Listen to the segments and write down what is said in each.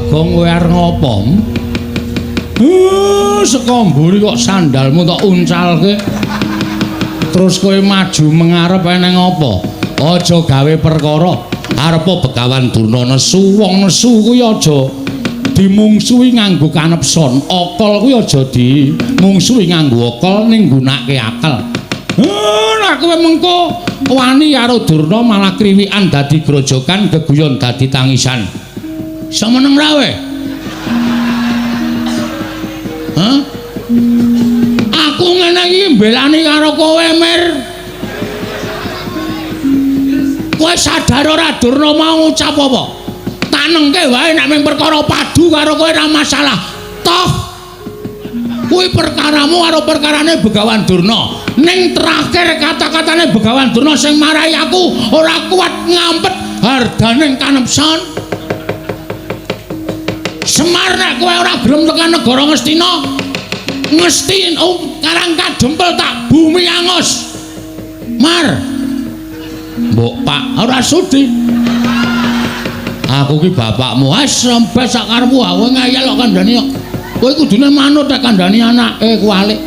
Bagong kowe arep ngopo? Saka mburi kok sandalmu tok uncalke. Terus kowe maju mengarep eneng apa? Aja gawe perkara. Arepa Begawan Durna nesu, wong nesu kuwi aja dimungsuhi nganggo kanepson. Akal kuwi aja dimungsuhi nganggo akal ning nggunakake akal. Nek kowe mengko wani karo Durna malah kriwikan dadi grojogan, geguyon dadi tangisan. Iso meneng ra kowe? Hah? Aku ngene iki mbelani karo kowe, Mir. Kowe sadar ora Durna mau ngucap apa? Tanengke wae nek mung perkara padu karo kowe ora masalah. Toh kuwi perkaramu karo perkarane Begawan Durna. Ning terakhir kata-katane Begawan Durna sing marai aku ora kuat ngampet hardaning kanepson. Semar nek kowe ora gelem tekan negara Ngastina, ngesti Karang Kadempel tak bumi angus. Mar. Mbok Pak ora sudi. Aku ki bapakmu. Wis rembes sak karepmu aku ngeyel kok kandhani kok. Kowe kudune manut nek kandhani anake kuwalik.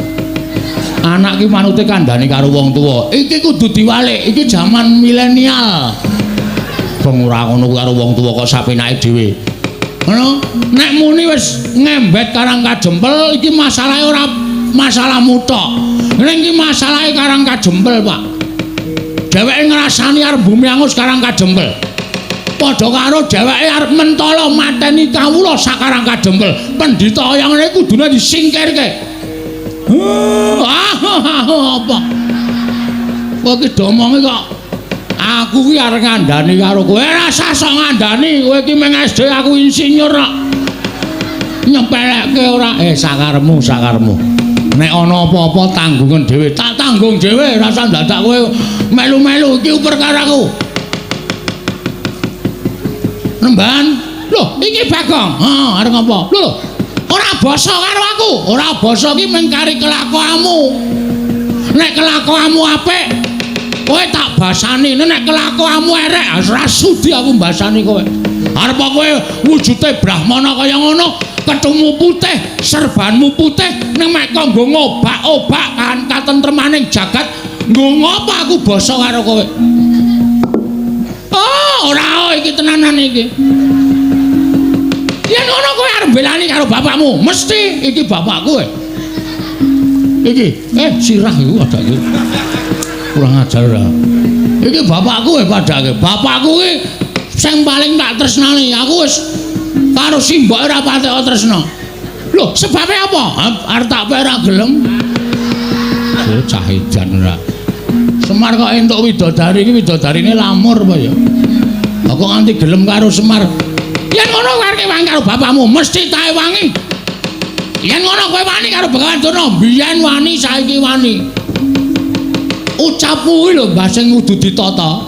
Anak ki manute kandhani karo wong tuwa. Iki kudu diwalik, iki jaman milenial. Beng ora ngono karo wong tuwa kok sapenake dhewe. Ngono, nek muni wis ngembet Karang Kadempel iki masalahe ora masalahmu tok. Ning iki masalahe Karang Kadempel, Pak. Dheweke ngrasani arep bumi angus Karang Kadempel. Padha karo dheweke arep mentala mateni kawula sak Karang Kadempel. Pendhita kaya ngene kudune disingkirke. Apa? Kowe iki domongi kok aku ki arep ngandani karo kowe. Ora usah sok ngandani, kowe iki mung SD aku insinyur kok. Nyepelekke ora? Sakarepmu, sakarepmu. Nek ana apa-apa tanggungan dhewe, tak tanggung dhewe, ora usah dadak kowe melu-melu iki perkaraku. Nemban, lho iki Bagong. Heeh, arep ngopo? Lho, ora basa karo aku. Ora basa ki mung kari kelakuanmu. Nek kelakuanmu apik, kowe tak basani. Nek kelakuanmu erek, ora sudi aku mbasani kowe. Arep kowe wujude brahmana kaya ngono, kethumu putih, serbanmu putih, ning mek kok nggo ngobak-obak kan katentremaning jagat, nggo ngopo aku basa karo kowe? Oh, ora iki tenanan iki. Yen ngono kowe arep mbelani karo bapakmu, mesti iki bapakku. Iki, sirah iku padake. Kurang ajar ora. Iki bapakku padake. Bapakku ki sing paling tak tresnani. Aku wis karo simboke ora patek tresna. Lho, sebabe apa? Arep tak pe ora gelem. Oh, cah edan ora. Semar kok entuk widodari iki widodarine lamur apa ya? Kok nganti gelem karo Semar? Yen ngono kowe arep wangi karo bapakmu, mesti tak ewangi. Yen ngono kowe wani karo Begawan Durna, biyen wani saiki wani. Ucapmu kuwi lho Mbah sing kudu ditata.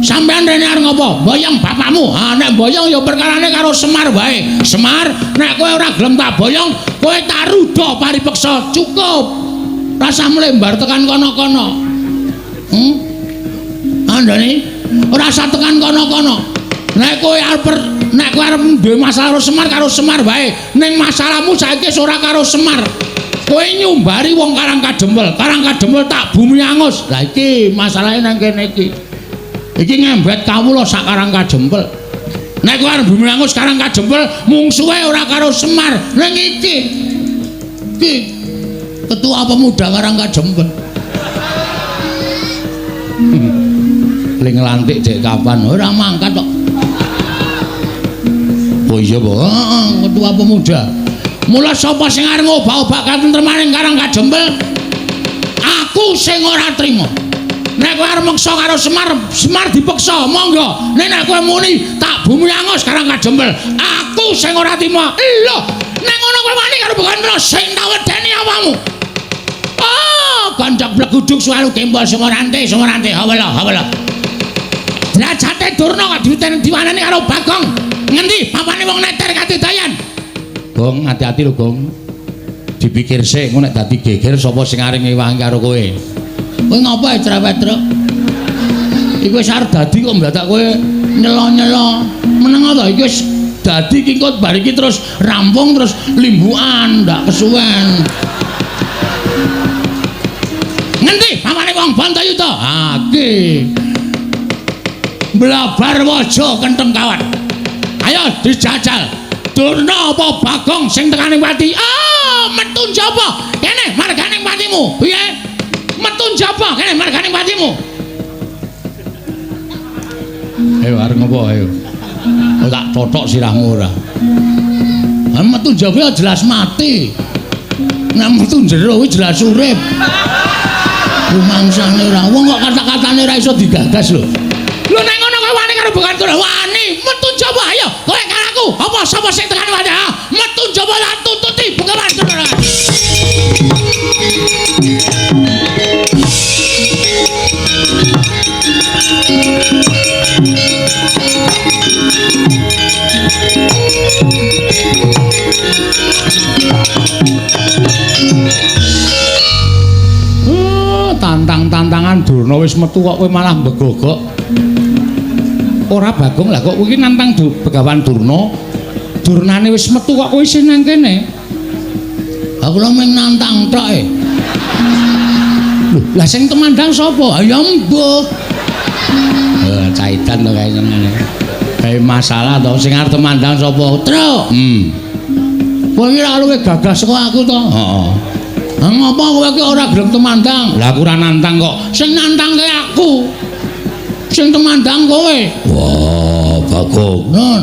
Sampeyan rene arep ngopo? Boyong bapakmu. Ha nek boyong ya perkarane karo Semar wae. Semar, nek kowe ora gelem tak boyong, kowe tak ruda paripeksa. Cukup. Rasah mlembar tekan kono-kono. Andane ora usah tekan kono-kono. Nek kowe arep nek kowe arep duwe masalah karo Semar wae. Ning masalahmu saiki wis ora karo Semar. Kowe nyumbari wong Karang Kadempel. Karang Kadempel tak bumi angus. Lah iki masalahe nang kene iki. Iki ngembet kawula sak Karang Kadempel. Nek kowe arep bumi angus Karang Kadempel, mungsuhe ora karo Semar. Ning iki. Iki ketua pemuda Karang Kadempel. Ling nglantik dek kapan? Ora mangkat kok. Oh iya, Po. Heeh, ketua pemuda. Mula sapa sing arep ngobak-obak katentremaning Karang Kadempel? Aku sing ora trima. Nek kowe arep meksa karo Semar, Semar dipeksa, monggo. Nek nek kowe muni tak bumi angus Karang Kadempel, aku sing ora trima. Lho, nek ngono kowe wani karo Begawan sing tak wedeni awakmu. Oh, kandak bleguduk suwalu gembol sumorante, sumorante, hawala, hawala. Derajate Durna kok diwiten diwanani karo Bagong. Ngendi papane wong neter katidayan? Gong, hati-hati lho, Gong. Dipikir sik engko nek dadi geger sapa sing arep ngewangi karo kowe. Kowe ngopo ae cerewet, Truk? Iku wis arep dadi kok mbatak kowe nyela-nyela. Meneng to iki wis Dadi ki engko bar iki terus rampung terus limbukan ndak kesuwen. Ngendi pamane wong Bantayuda? Ha iki. Blabar waja kentheng kawat. Ayo dijajal. Durna apa Bagong sing tekane pati? Ah, metu njaba. Kene margane patimu. Piye? Metu njaba kene margane patimu. Ayo arep ngopo ayo. Oh, tak totok sirahmu ora. Ha metu njaba jelas mati. Nek metu jero kuwi jelas urip. Rumangsane ora wong kok kata-katane ora iso digagas lho. Lho nek ngono kowe wani karo Begawan Durna? Wani, metu njaba ayo. Kowe karo aku. Apa sapa sing tekane wani? Ha, metu njaba tak tututi Begawan Durna. Tantang-tantangan Durna wis metu kok kowe malah mbegogok. Ora Bagong lah kok kowe iki nantang Begawan Durna. Durnane wis metu kok kowe isih nang kene. Aku lho mung nantang tok e. Lho, lah sing temandang sapa? Ha ya mbuh. Caitan to kae senengane. Kae masalah to sing arep temandang sapa? Truk. Kowe iki ora luwih gagah saka aku to? Heeh. Ha ngopo kowe iki ora gelem temandang? Lah aku ora nantang kok. Sing nantangke aku. Sing temandang kowe. Wah, Bagong. Nun.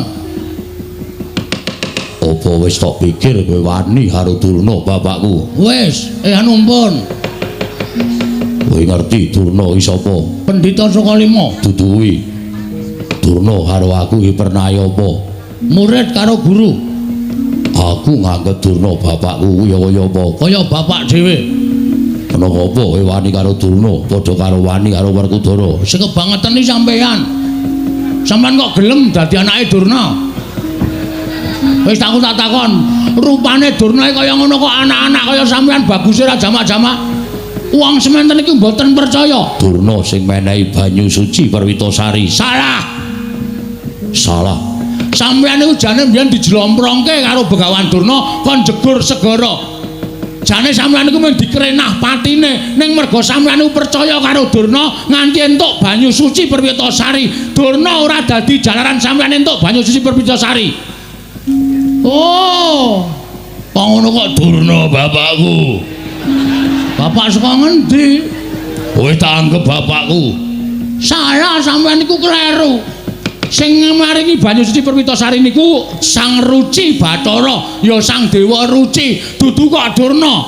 Apa wis tok pikir kowe wani karo Durna bapakku? Wis, anu pun. Kowe ngerti Durna iki sapa? Pendhita Sukalima. Dudu kuwi. Durna karo aku iki pernah apa? Murid karo guru. Aku nganggep Durna bapakku kuwi kaya apa? Kaya bapak dhewe. Ana apa kowe wani karo Durna padha karo wani karo Werkudara? Sing kebangetan iki sampeyan. Sampeyan kok gelem dadi anake Durna? Wis aku tak takon, rupane Durna kaya ngono kok anak-anak kaya sampeyan baguse ora jamak-jamak. Wong sementen iki mboten percaya. Durna sing menehi banyu suci Perwitasari. Salah. Salah. Sampeyan niku jane mbiyen dijlomprongke karo Begawan Durna kon jegur segara. Jane sampeyan niku mung dikrenah patine, ning merga sampeyan niku percaya karo Durna nganti entuk banyu suci Perwitasari. Durna ora dadi jalaran sampeyan entuk banyu suci Perwitasari. Oh. Kok ngono kok Durna bapakku. Bapak saka ngendi? Kowe tak anggep bapakku. Salah, sampeyan niku kleru. Sing maringi banyu suci Perwitasari niku Sang Ruci Bathara, ya Sang Dewa Ruci, dudu kok Durna.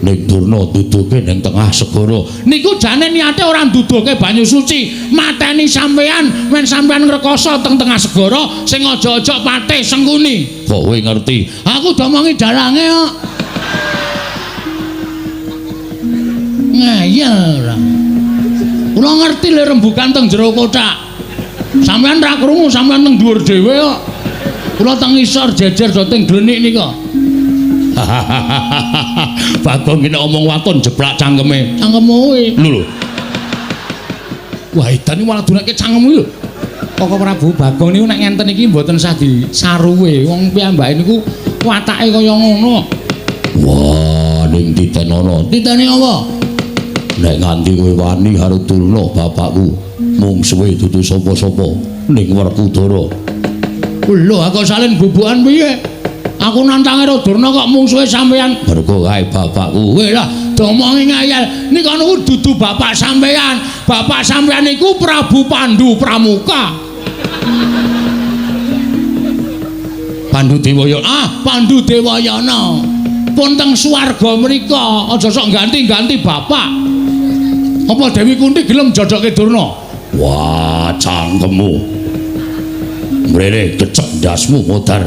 Ning Durna duduke ning tengah segara. Niku jane niate ora nduduhke banyu suci, mateni sampeyan men sampeyan ngrekoso teng tengah segara sing aja-aja patih Sengkuni. Kok kowe ngerti? Aku domongi dalange kok. Ngeyel ora. Kula ngerti le rembugan teng jero kothak. Sampeyan ra krungu, sampeyan teng dhuwur dhewe kok. Kula teng ngisor jejer do teng glenik nika. Bagong iki nek omong waton jeblak cangkeme. Cangkemmu kuwi. Lho lho. Wah, edan iki malah dunake cangkemmu lho. Koko Prabu Bagong niku nek ngenten iki mboten sah disaruwe. Wong piyambake niku watake kaya ngono. Wah, ning titenono. Titene apa? Nek nganti kowe wani karo Durna bapakku, mungsuhe dudu sapa-sapa ning Werkudara. Lho, aku salin bubukan piye? Aku nantang karo Durna kok mungsuhe sampeyan. Mergo kae bapakku. Weh lah, domongi ngayal. Nika niku dudu bapak sampeyan. Bapak sampeyan niku Prabu Pandu Pramuka. Pandu Dewayana. Ah, Pandu Dewayana. Pun teng swarga mrika, aja sok ganti-ganti bapak. Apa Dewi Kunti gelem jodohke Durna? Wah, cangkemmu. Mrene kecek ndasmu modar.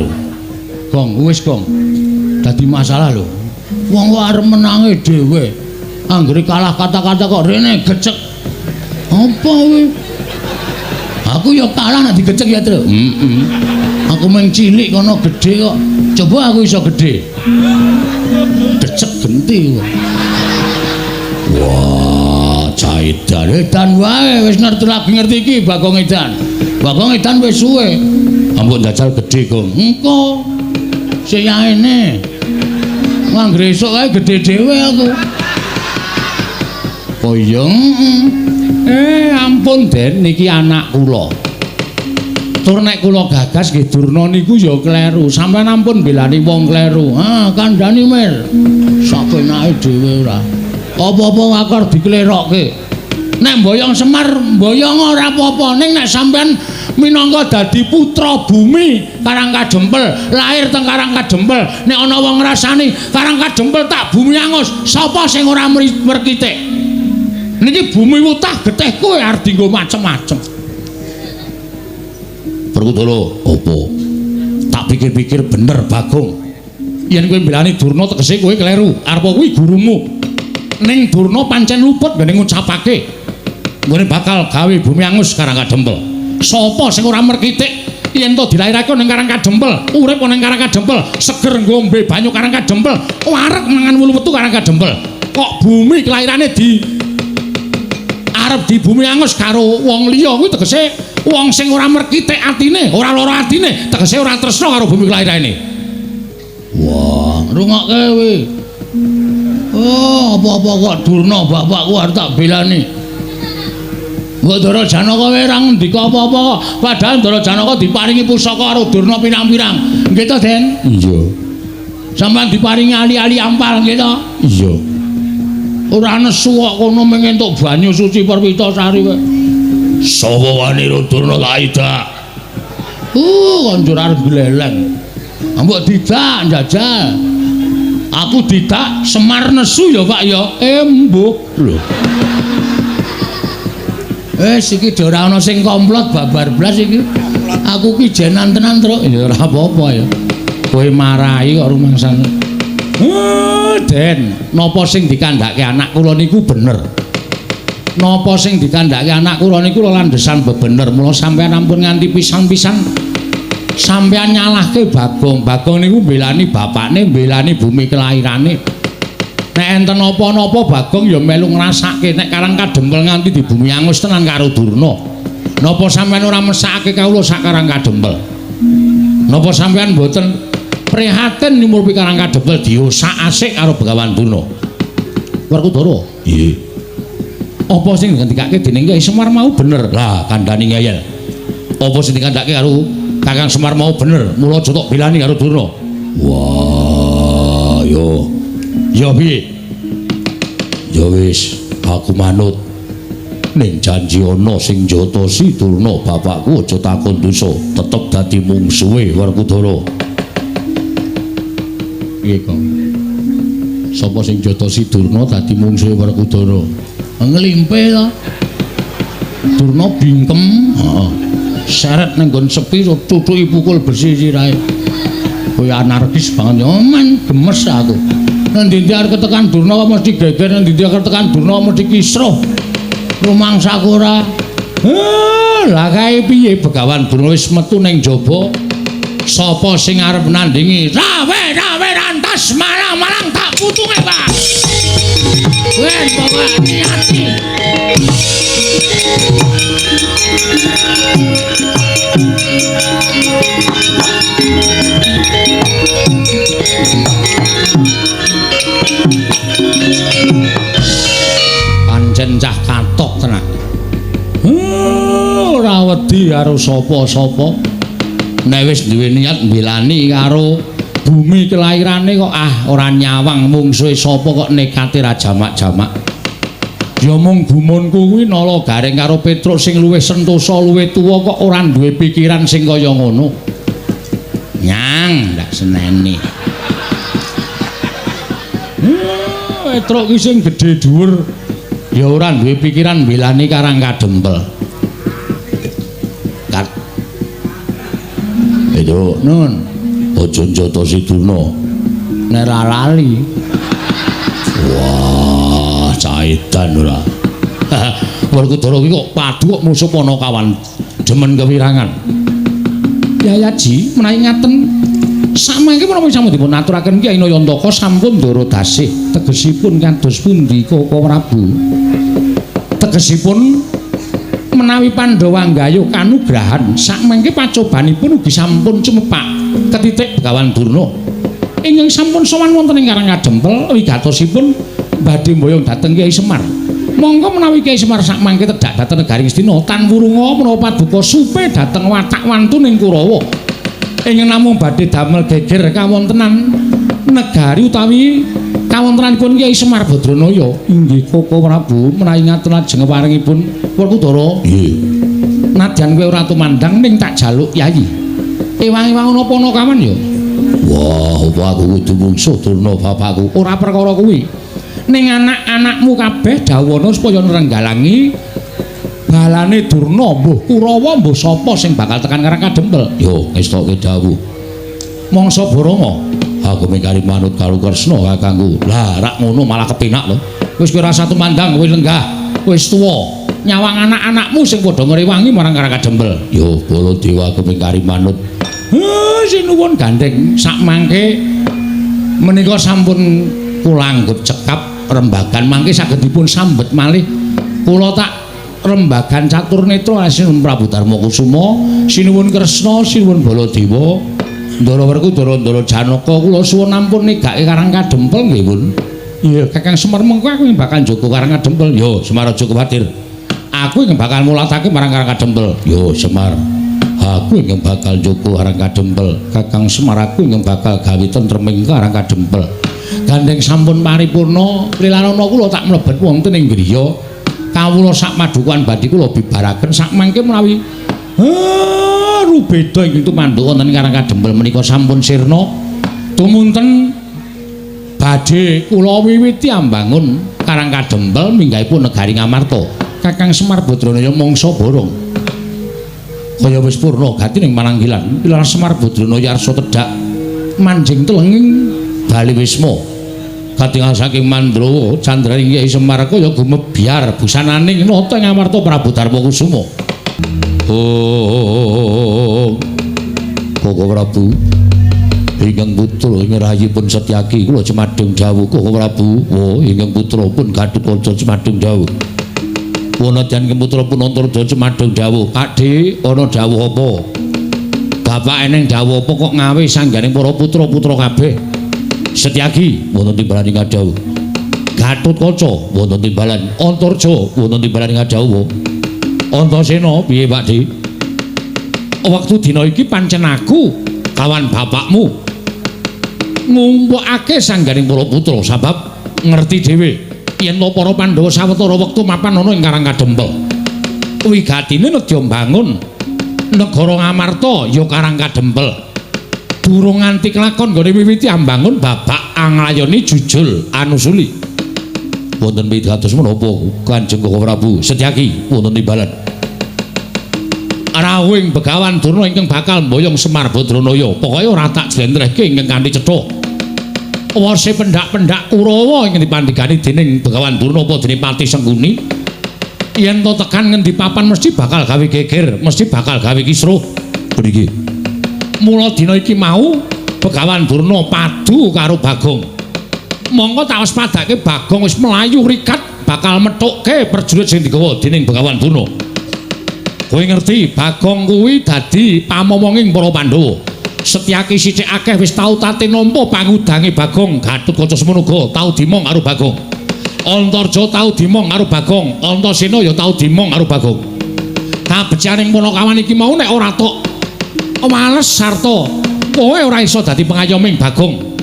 Gong, wis gong. Dadi masalah lho. Wong kok arep menange dhewe. Anggere kalah kata-kata kok rene gecek. Apa kuwi? Aku ya kalah nek digecek ya, Tru. Heeh. Aku mung cilik kono gedhe kok. Coba aku iso gedhe. Gecek genti. Wah, caidan. Edan wae wis ngerti lagi ngerti iki Bagong Edan. Bagong Edan wis suwe. Ambok njajal gedhe, Gong. Engko. Sing yaene. Anggere esuk kae gedhe dhewe aku. Oh iya. Ampun Den, niki anak kula. Tur nek kula gagas nggih Durna niku ya kleru. Sampeyan ampun belani wong kleru. Ah, kandhani Mir. Sakenake dhewe ora. Apa-apa akar diklerokke. Nek mboyong Semar, mboyong ora apa-apa. Ning nek sampeyan minangka dadi putra bumi Karang Kadempel, lahir teng Karang Kadempel, nek ana wong ngrasani Karang Kadempel tak bumi angus, sapa sing ora merkitik? Niki bumi wutah getih kowe arep dienggo macem-macem. Werkudara, apa? Tak pikir-pikir bener Bagong. Yen kowe mbelani Durna tegese kowe kleru. Arep kuwi gurumu. Ning Durna pancen luput nggone ngucapake nggone bakal gawe bumi angus Karang Kadempel. Sapa sing ora merkitik yen to dilairake ning Karang Kadempel, urip ning Karang Kadempel, seger ngombe banyu Karang Kadempel, wareg mangan wulu wetu Karang Kadempel. Kok bumi kelairane di arep di bumi angus karo wong liya kuwi tegese wong sing ora merkitik atine, ora lara atine, tegese ora tresna karo bumi kelairane. Wah, rungokke kowe. Oh, apa-apa kok Durna bapakku arep tak belani. Mbok Ndara Janaka kowe ora ngendika apa-apa kok. Padahal Ndara Janaka diparingi pusaka karo Durna pirang-pirang. Nggih to, Den? Iya. Sampeyan diparingi ali-ali ampal nggih to? Iya. Ora nesu kok kono mung entuk banyu suci Perwitasari kowe. Sapa wani Durna tak idak? Konjur arep gleleng. Mbok didak njajal. Aku didak Semar nesu ya, Pak ya. Embuh lho. Wis iki ora ana sing komplot babar blas iki. Aku ki jenan tenan, Truk. Ya ora apa-apa ya. Kowe marahi kok rumangsane. Den, napa sing dikandhake anak kula niku bener. Napa sing dikandhake anak kula niku landhesan bebener. Mula sampeyan ampun nganti pisan-pisan sampeyan nyalahke Bagong. Bagong niku mbelani bapakne, mbelani bumi kelairane. Nek enten napa-napa Bagong ya melu ngrasake nek Karang Kadempel nganti di bumi angus tenan karo Durna. Napa sampeyan ora mesakake kawula sak Karang Kadempel? Napa sampeyan mboten prihatin nyumurpi Karang Kadempel diosak-asik karo Begawan Durna? Werkudara, nggih. Apa sing ngendikake dening Kyai Semar mau bener? Lah kandhani ngeyel. Apa sing dikandhake karo Kakang Semar mau bener? Mula aja tok belani karo Durna. Wah, yo. Ya piye? Ya wis, aku manut. Ning janji ana sing njotosi Durna bapakku aja takon dosa, tetep dadi mungsuhe Werkudara. Piye kok? Sapa sing njotosi Durna dadi mungsuhe Werkudara? Nglimpe to. Durna bingkem, heeh. Seret ning nggon sepi tutuki pukul besi sirahe. Kowe anarkis banget ya, men gemes aku. Nang ndi arep ketekan Durna kok mesti geger, nang ndi arep ketekan Durna mesti kisruh. Rumangsaku ora. Lah kae piye Begawan Durna wis metu ning jaba. Sapa sing arep nandingi? Rawe-rawe rantas malang-malang tak putunge, Pak. Wes pokoke ati-ati. Pancen cah katok tenan. Ora wedi karo sapa-sapa. Nek wis duwe niat mbelani karo bumi kelairane kok ah ora nyawang mungsuhe sapa kok nekate ra jamak-jamak. Ya mung gumunku kuwi Nala Gareng karo Petruk sing luwih sentosa luwih tuwa kok ora duwe pikiran sing kaya ngono. Nyang ndak seneni. Petruk ki sing gedhe dhuwur ya ora duwe pikiran mbelani Karang Kadempel. Kat. Itu nun aja njotosi Durna. Nek ra lali. Wah, caitan ora. Werkudara ki kok padu kok musuh Panakawan demen kewirangan. Yayaji menawi ngaten samangke menapa sampun dipun aturaken Kyai Nayantaka sampun ndara dasih tegesipun kados pundi Koko Prabu? Tegesipun menawi Menawi Pandhawa nggayuh kanugrahan sakmangke pacobanipun ugi sampun cumepak ketitik Begawan Durna. Ingkang sampun sowan wonten ing Karang Kadempel wigatosipun badhe mboyong dhateng Kyai Semar. Monggo menawi Kyai Semar sakmangke tedhak dhateng negari Ngastina tan wurunga menawa paduka supe dhateng watak wantuning Kurawa. Ingkang namung badhe damel geger kawontenan negari utawi kawontenanipun Kyai Semar Badranaya. Inggih Koko Prabu, menawi ngatur lajeng paringipun Werkudara. Nggih. Nadyan kowe ora tumandang ning tak jaluk yayi. Ewang-ewang napa ana kawan ya? Wah, apa aku kudu mungsuh Durna bapakku? Ora perkara kuwi. Ning anak-anakmu kabeh dawono supaya nrenggalangi balane Durna, mbuh Kurawa mbuh sapa sing bakal tekan Karang Kadempel. Yo, ngestoke dawuh. Mangsa Baranga, aku mingkari manut karo Kresna kakangku. Lah, rak ngono malah kepenak lho. Wis kowe ora satu mandang, kowe lenggah, wis tuwa. Nyawang anak-anakmu sing padha ngrewangi marang Karang Kadempel. Yo, Baladewa aku mingkari manut. Heh, sinuwun gandeng sakmangke menika sampun kula anggep cekap rembagan mangke saged dipun sambet malih. Kula tak rembagan catur netra sinuwun Prabu Darma Kusuma, sinuwun Kresna, sinuwun Baladewa, Ndara Werkudara, Ndara Janaka, kula suwun ampun nigake Karang Kadempel nggih, Pun. Iya, Kakang Semar mengko aku bakal njaga Karang Kadempel. Yo, Semar aja kuwatir. Aku ingkang bakal mulatake marang Karang Kadempel. Yo, Semar. Aku ingkang bakal njaga Karang Kadempel. Kakang Semar aku ingkang bakal gawe tentrem ing Karang Kadempel. Gandeng sampun paripurna, lilanana kula tak mlebet wonten ing griya. Kawula sak padukuhan badhe kula bibaraken sakmangke menawi rubeda ingkang tumanduk wonten ing Karang Kadempel menika sampun sirna. Tumunten badhe kula wiwiti ambangun Karang Kadempel minggahipun negari Ngamarta. Kakang Semar Badranaya mangsa borong. Kaya wis purna gati ning mananggilan. Pilar Semar Badranaya arsa tedhak manjing telenging Bali Wisma. Katingal saking Mandrawa candraning Kyai Semar kaya gumebyar busananing nata ing Amarta Prabu Darma Kusuma. Oh, Koko Prabu ingkang putra ing rahayipun Setyaki kula cemadheng dawuh Koko Prabu. Oh, ingkang putra pun Gatotkaca cemadheng dawuh. Wonten ingkang putra pun Antarja cemadheng dawuh. Pakde, ana dawuh apa? Bapak eneng dawuh apa kok ngawe sangganing para putra-putra kabeh? Setyaki wonten timbalan ing dawuh. Gatotkaca wonten timbalan, Antarja wonten timbalan ing dawuh. Antasena piye Pakde? Wektu dina iki pancen aku kawan bapakmu ngumpulake sangganing para putra sabab ngerti dhewe yen to para Pandhawa sawetara wektu mapan ana ing Karang Kadempel. Wigatine nedya mbangun negara Ngamarta ya Karang Kadempel. Durung nganti kelakon nggone wiwiti ambangun babak anglayoni jujul anusuli. Wonten pitados menapa Kanjeng Koko Prabu Setyaki wonten timbalan. Rawuhing Begawan Durna ingkang bakal mboyong Semar Badranaya. Pokoke ora tak jlentrehke ingkang kanthi cetha. Wase pendak-pendak Kurawa ingkang dipandhegani dening Begawan Durna apa dening Pati Sengkuni. Yen to tekan ngendi papan mesti bakal gawe geger, mesti bakal gawe kisruh. Mriki. Mula dina iki mau Begawan Durna padu karo Bagong. Mongko tak waspadake Bagong wis mlayu rikat bakal methukke prajurit sing digawa dening Begawan Durna. Kowe ngerti Bagong kuwi dadi pamomonging para Pandhawa. Setyaki sithik akeh wis tau tate nampa pangudange Bagong. Gatotkaca semono uga tau dimong karo Bagong. Antarja tau dimong karo Bagong, Antasena ya tau dimong karo Bagong. Kabecikaning Panakawan iki mau nek ora tok wales sarta kowe ora iso dadi pengayoming Bagong.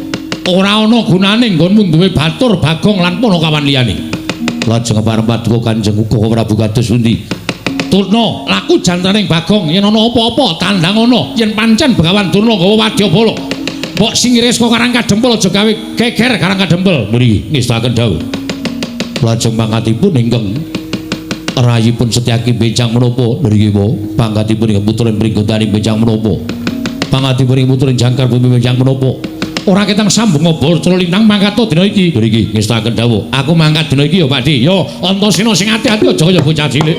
Ora ana gunane nggonmu duwe batur Bagong lan Panakawan liyane. Lajeng pareng paduka Kanjeng Koko Prabu kados pundi? Durna, laku jantaning Bagong yen ana apa-apa tandang ana yen pancen Begawan Durna nggawa wadyabala. Mbok singire saka Karang Kadempel aja gawe geger Karang Kadempel. Mriki ngestaken dawuh. Lajeng pangkatipun ingkang rayipun Setyaki benjang menapa? Mriki po pangkatipun ingkang putra Pringgondani benjang menapa? Pangkatipun ingkang putra Jangkar Bumi benjang menapa? Ora ketang sambung obor cula lintang mangkat dina iki. Mriki ngestaken dawuh. Aku mangkat dina iki ya Pakde. Ya Antasena sing ati-ati aja kaya bocah cilik.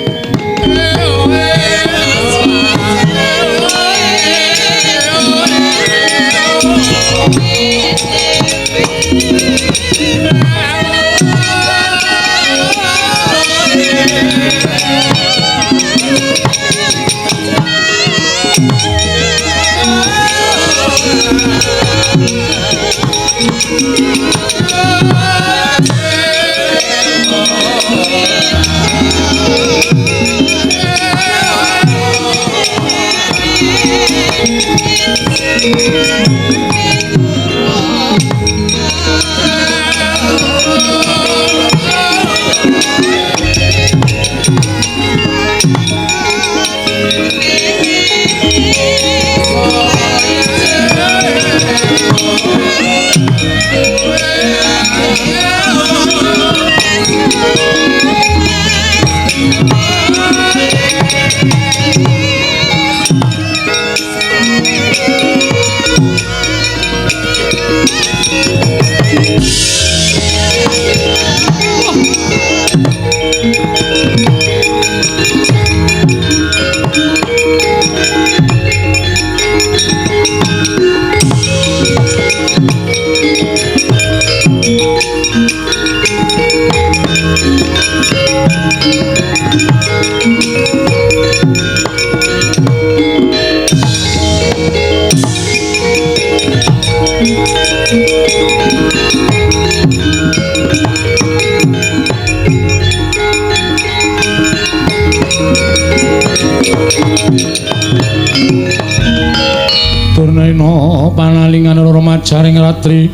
Durnaina panalingan remajaring ratri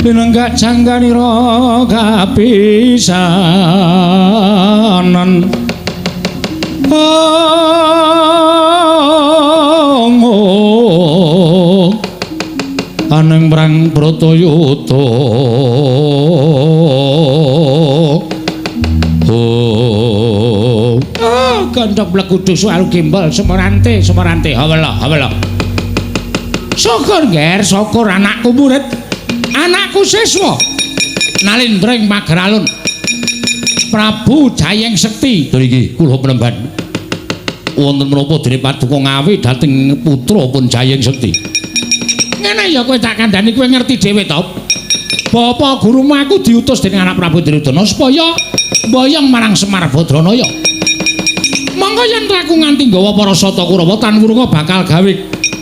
pinenggak jangganira kapisanan. Aneng prang Bratayuda. Gandhok blegudu suaru gembol semorante semorante hawela hawela. Syukur nger syukur anakku murid anakku siswa nalindra ing Pageralun Prabu Jayeng Sekti. Niki kula penemban wonten menapa dene paduka ngawi dhateng putra pun Jayeng Sekti. Ngene ya kowe tak kandhani kowe ngerti dhewe to. Bapak gurumu aku diutus dening anak Prabu Duryudana supaya mboyong marang Semar Badranaya. Monggo yen aku nganti nggawa para sata Kurawa tan wurunga bakal gawe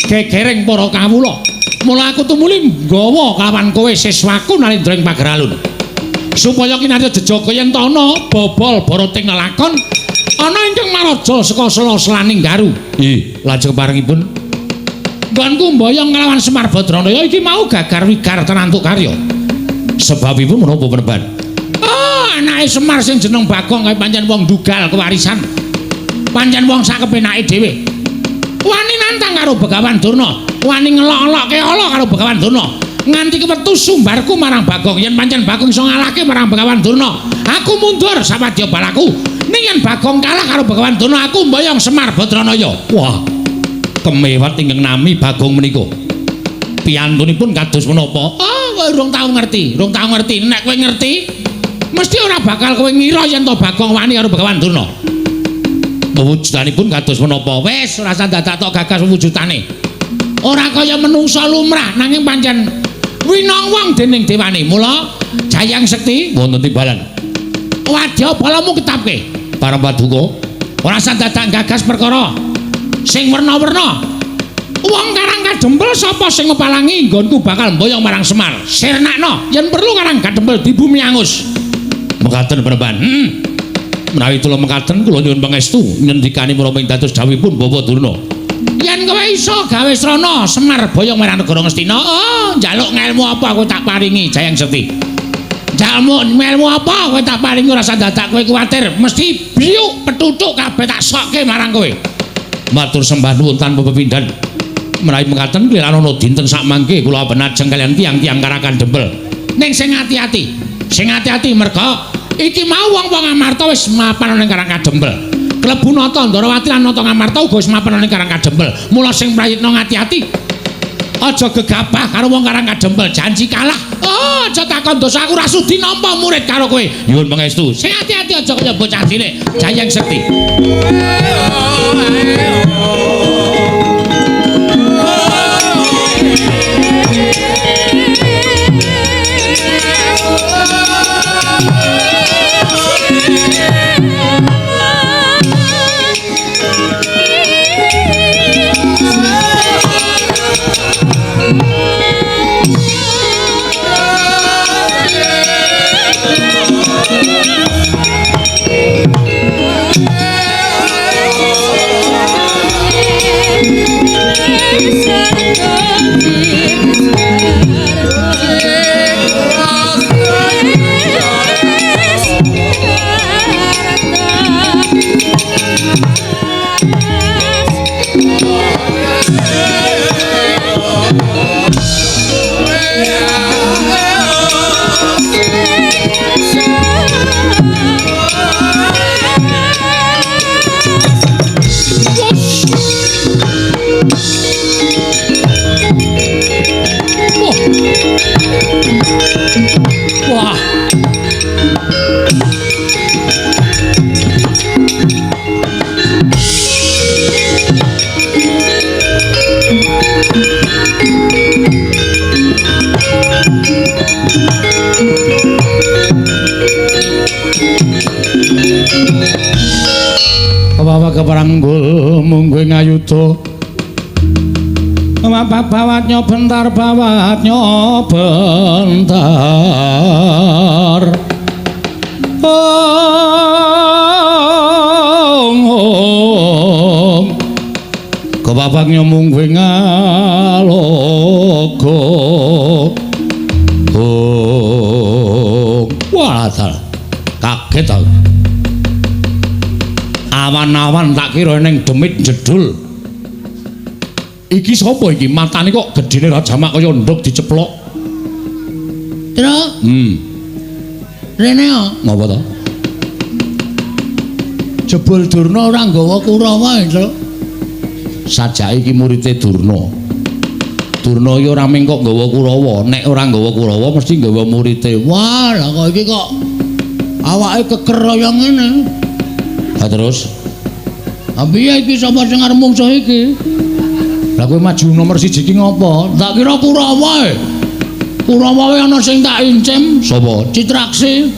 gegereng para kawula. Mula aku tumuli nggawa kawan kowe siswaku nalindra ing Pageralun. Supaya kinarya jejaga yen ta ana bobol barating lelakon ana ingkang maraja saka sela-selaning garu. Nggih, lajeng parengipun nggonku mboyong nglawan Semar Badranaya iki mau gagar wigar tenantuk karya. Sebabipun menapa penemban? Oh, anake Semar sing jeneng Bagong kae pancen wong dugal kewarisan. Pancen wong sakepenake dhewe. Wani nantang karo Begawan Durna, wani ngelok-elokke ala karo Begawan Durna. Nganti kewetu sumbarku marang Bagong, yen pancen Bagong iso ngalahke marang Begawan Durna, aku mundur sawadya balaku. Ning yen Bagong kalah karo Begawan Durna, aku mboyong Semar Badranaya. Wah, kemewat ingkang nami Bagong menika. Piyantunipun kados menapa? Oh, kowe urung tau ngerti, urung tau ngerti. Nek kowe ngerti, mesti ora bakal kowe ngira yen to Bagong wani karo Begawan Durna. Wujudanipun kados menapa? Wis ora usah dadak tok gagas wujudane. Ora kaya menungsa lumrah nanging pancen winong wong dening dewane. Mula Jayang Sekti wonten timbalan. Wadya balamu ketapke. Para paduka, ora usah dadak gagas perkara sing werna-werna. Wong Karang Kadempel sapa sing ngepalangi nggonku bakal mboyong marang Semar. Sirnakno yen perlu Karang Kadempel dibumi angus. Mekaten penemban. Menawi kula mekaten kula nyuwun pangestu ngendikane menapa ing dados dawuhipun Bapak Durna. Yen kowe iso gawe srana Semar boyong marang negara Ngastina, oh njaluk ngelmu apa aku tak paringi Jayang Sekti. Njaluk ngelmu apa kowe tak paringi ora usah dadak kowe kuwatir, mesti biuk petutuk kabeh tak sokke marang kowe. Matur sembah nuwun tanpa pepindhan. Menawi mekaten kliranana dinten sakmangke kula benajeng kaliyan tiyang-tiyang Karakan Dempel. Ning sing ati-ati, sing ati-ati merga iki mau wong-wong Amarta wis mapan ning Karang Kadempel. Klebu Nata Ndorowati lan Nata Ngamarta uga wis mapan ning Karang Kadempel. Mula sing prayitna ngati-ati. Aja gegabah karo wong Karang Kadempel, janji kalah. Oh, aja takon dosa aku ora sudi nampa murid karo kowe. Nyuwun pangestu. Sing ati-ati aja kaya bocah cilik. Jayeng Sekti. Keparanggul mungguh ngayuda. Bawatnya bentar, bawatnya bentar. Ong ong. Kepapaknya mungguh ngaloga. Ong. Wah, kaget aku. Awan-awan tak kira ning demit jedul. Iki sapa iki? Matane kok gedene ra jamak kaya nduk diceplok. Truk. Rene kok. Ngapa to? Jebul Durna ora nggawa Kurawa, Truk. Sajake iki murite Durna. Durna iki ora mung kok nggawa Kurawa, nek ora nggawa Kurawa mesti nggawa murite. Wah, lah kok iki kok awake keker kaya ngene. Lah terus? Ha piye iki sapa sing arep mungsuh iki? Lah kowe maju nomor 1 iki ngopo? Tak kira Kurawa e. Kurawa wae ana sing tak incim. Sapa? Citraksi.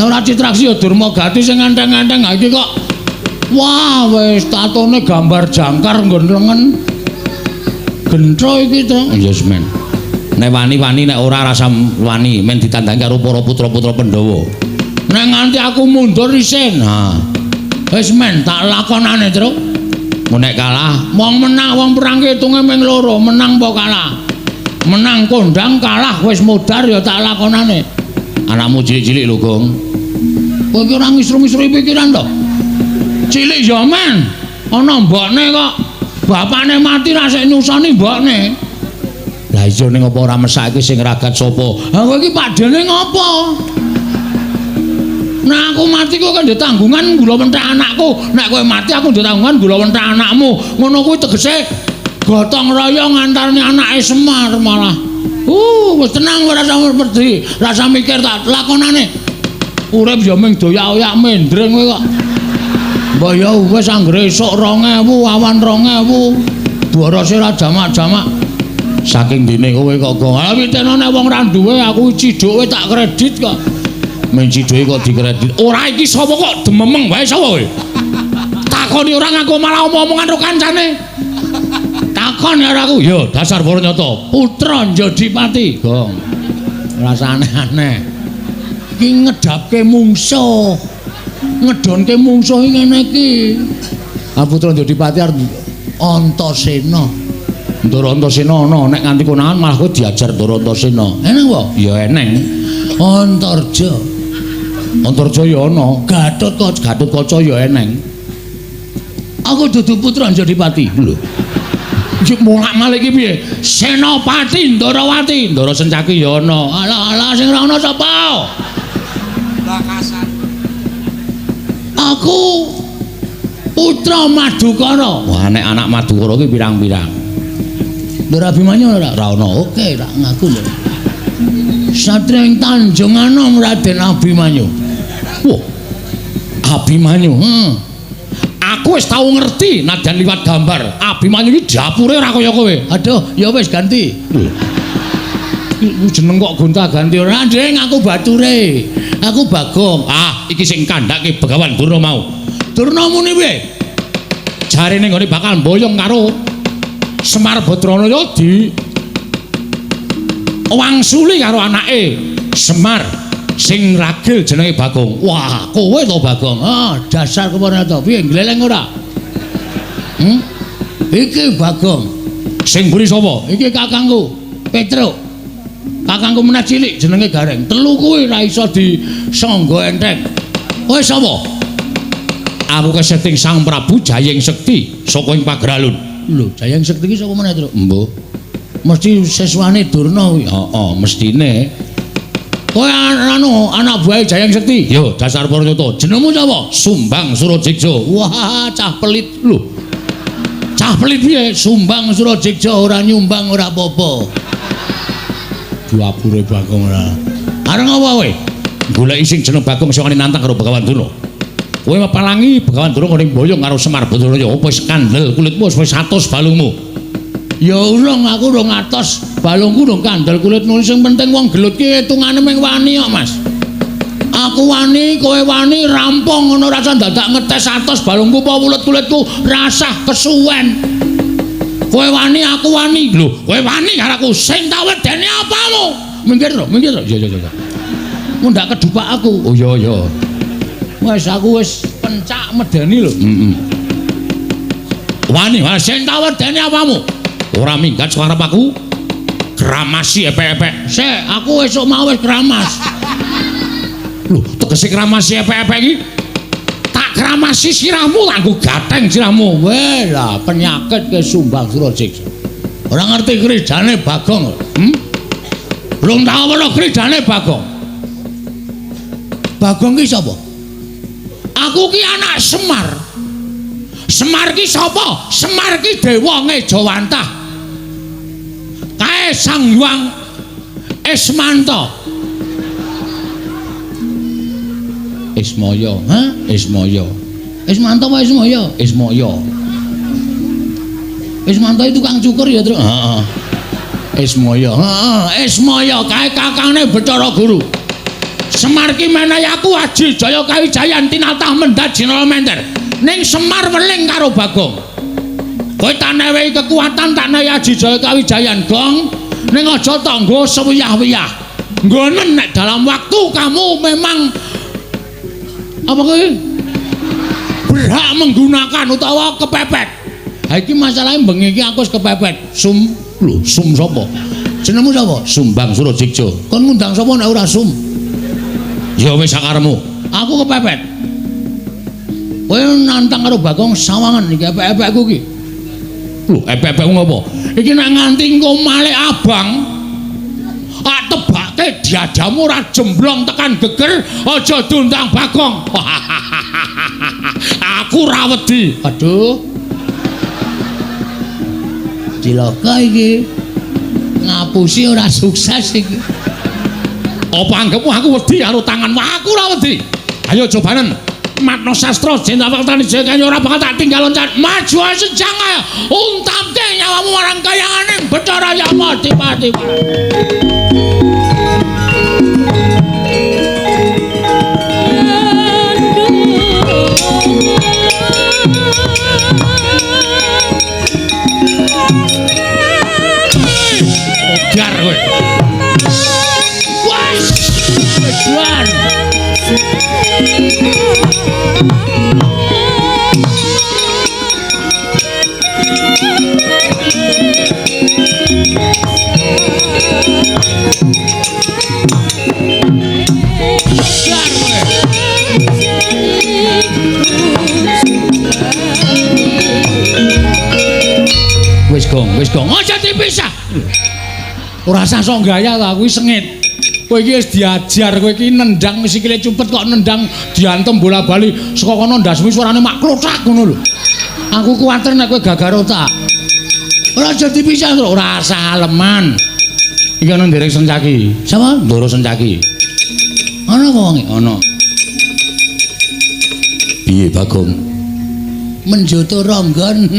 Lah ora Citraksi ya Durmagati sing enteng-enteng. Ha iki kok wah wis tatone gambar jangkar nggon lengen. Gentro iki to. Ya semen. Nek wani-wani nek ora rasa wani men ditandangi karo para putra-putra Pandhawa. Nek nganti aku mundur isin. Ha. Wis men tak lakonane, Truk. Nek kalah, wong menang wong perang ki hitunge ming loro, menang apa kalah. Menang kondang, kalah wis modar ya tak lakonane. Anakmu cilik-cilik lho, Gong. Kowe iki ora ngisru-ngisru pikiran to? Cilik ya men. Ana mbokne kok. Bapakne mati ra sik nyusoni mbokne. Lah iya ning apa ora mesake sing ragat sapa? Ha kowe iki pakdene ngopo? Nah aku mati kowe kan ndek tanggungan gula wenthek anakku. Nek kowe mati aku ndek tanggungan gula wenthek anakmu. Ngono kuwi tegese gotong royong antarane anake Semar malah. Wis tenang ora usah wedi, rasa mikir tak lakonane. Urip ya ming doyak-oyak mendring kowe kok. Mbah ya wis anggere esuk 2000 awan 2000. Borose ra jamak-jamak. Saking dene kowe kok gong. Ha witene nek wong ra duwe aku ciduke tak kredit kok. Men ciduke kok dikredit. Ora iki sapa kok dememeng wae sapa kowe? Takoni ora ngaku malah omong-omongan karo kancane. Takon karo aku. Ya dasar Baranyata, putra Njodipati. Gong. Rasa aneh-aneh. Iki ngedapke mungsuh. Ngedonke mungsuh iki ngene iki. Ah putra Njodipati arep Antasena. Ndara Antasena ana nek nganti konangan malah kowe diajar Ndara Antasena. Eneng apa? Ya eneng. Antarja. Antarja ya ana. Gatotkaca. Gatotkaca ya eneng. Aku dudu putra Njodipati. Lho. Iki molak-malik iki piye? Senopati Ndarawati. Ndara Sencaki ya ana. Alah alah sing ora ana sapa? Lakasan. Aku putra Madukara. Wah nek anak Madukara ki pirang-pirang. Ndara Abimanyu ora? Ora ana. Oke, tak ngaku lho. Satria ing Tanjung Anom Raden Abimanyu. Wah. Abimanyu. Aku wis tau ngerti nadyan liwat gambar. Abimanyu iki dapure ora kaya kowe. Aduh, ya wis ganti. Lho. Jeneng kok gonta-ganti ora, Ding, aku bature. Aku Bagong. Ah, iki sing kandhake Begawan Durna mau. Durna muni piye? Jarene nggone bakal mboyong karo Semar Badranaya di wangsuli karo anake Semar sing ragil jenenge Bagong. Wah, kowe to Bagong. Ah, dasar kepana to. Piye gleleng ora? Iki Bagong. Sing mburi sapa? Iki kakangku, Petruk. Kakangku meneh cilik jenenge Gareng. Telu kuwi ora iso disangga enteng. Kowe sapa? Aku keseting Sang Prabu Jayeng Sekti saka ing Pageralun. Lho, Jayeng Sekti iki saka meneh, Truk? Mbuh. Mesti siswane Durna kuwi. Heeh, mestine. Kowe anu anak buahe Jayeng Sekti? Yo, dasar Paranyata. Jenengmu sapa? Sumbang Surajeksa. Wah, cah pelit. Lho. Cah pelit piye? Sumbang Surajeksa ora nyumbang ora apa-apa. Dapure Bagong ora. Arep ngopo kowe? Goleki sing jeneng Bagong sing wani nantang karo Begawan Durna. Kowe mepalangi Begawan Durna ngene mboyong karo Semar Badranaya, apa wis kandel kulitmu wis 100 balungmu. Ya urung, aku urung atos, balungku urung kandel kulitmu. Sing penting wong gelut ki hitungane mung wani kok, Mas. Aku wani, kowe wani, rampung ngono rasa dadak ngetes atos balungku apa wulet-kulitku rasah kesuwen. Kowe wani, aku wani. Lho, kowe wani karo aku sing tak wedeni apamu? Minggir to, minggir to. Iya, iya, iya. Mundak kedupak aku. Oh iya, iya. Wis aku wis pencak medeni lho. Heeh. Wani, sing tak wedeni apamu? Ora minggat saka arep aku. Kramasi epek-epek. Sik, aku esuk mau wis kramas. Lho, tegese kramasi epek-epek iki tak kramasi sirahmu nganggo gatheng sirahmu. Weh lah, penyakit ke Sumbang Surajiksa. Ora ngerti kridane Bagong. Belum tau weruh kridane Bagong. Bagong ki sapa? Aku ki anak Semar. Semar ki sapa? Semar ki dewa ngejawantah. Kae Sang Hyang Ismanta. Ismaya, ha? Ismaya. Ismanta apa Ismaya? Ismaya. Ismanta itu tukang cukur ya, Truk? Heeh. Ismaya. Heeh, Ismaya kae kakangne Bathara Guru. Semar ki menehi aku aji jaya kawijayan tinatah mendhat jinala menter. Ning Semar weling karo Bagong. Kowe tak newehi kekuatan, tak newehi aji jaya kawijayan, Gong. Ning aja tanggo sewiyah-wiyah. Nggonen nek dalam waktu kamu memang apa kowe berhak menggunakan utawa kepepet. Ha iki masalahe bengi iki aku wis kepepet. Sum, lho, sum sapa? Jenengmu sapa? Sumbang Surajiksa. Kon ngundang sapa nek ora sum? Ya wis sakaremu. Aku kepepet. Kowe nantang karo Bagong sawangan iki epek-epekku iki. Lho, epek-epekku ngopo? Iki nek nganti engko malik abang, tak tebake diadamu ora jemblong tekan geger, aja diundang Bagong. Aku ora wedi. Aduh. Cilaka iki. Ngapusi ora sukses iki. Apa anggepmu aku wedi karo tanganmu? Aku ora wedi. Ayo cobanen. Matno sastra jeneng waktane jaya ora bakal tak tinggal loncat. Maju sejang ayo. Untamke nyawamu marang kayanganing Bathara Yama Dipati. Modar kowe. Wes, weduan. Wis gong, wis gong. Aja dipisah. Ora usah sok gaya ta, kuwi sengit. Kowe iki wis diajar, kowe iki nendang sikile cupet kok nendang diantem bola-bali saka kono ndasmu suarane mak klothak ngono lho. Aku kuwatir nek kowe gagar otak. Ora aja dipisah, ora usah aleman. Iki ana nderek Sencaki. Sapa? Ndoro Sencaki. Ana apa wonge? Ana. Piye Bagong? Menjoto ronggon.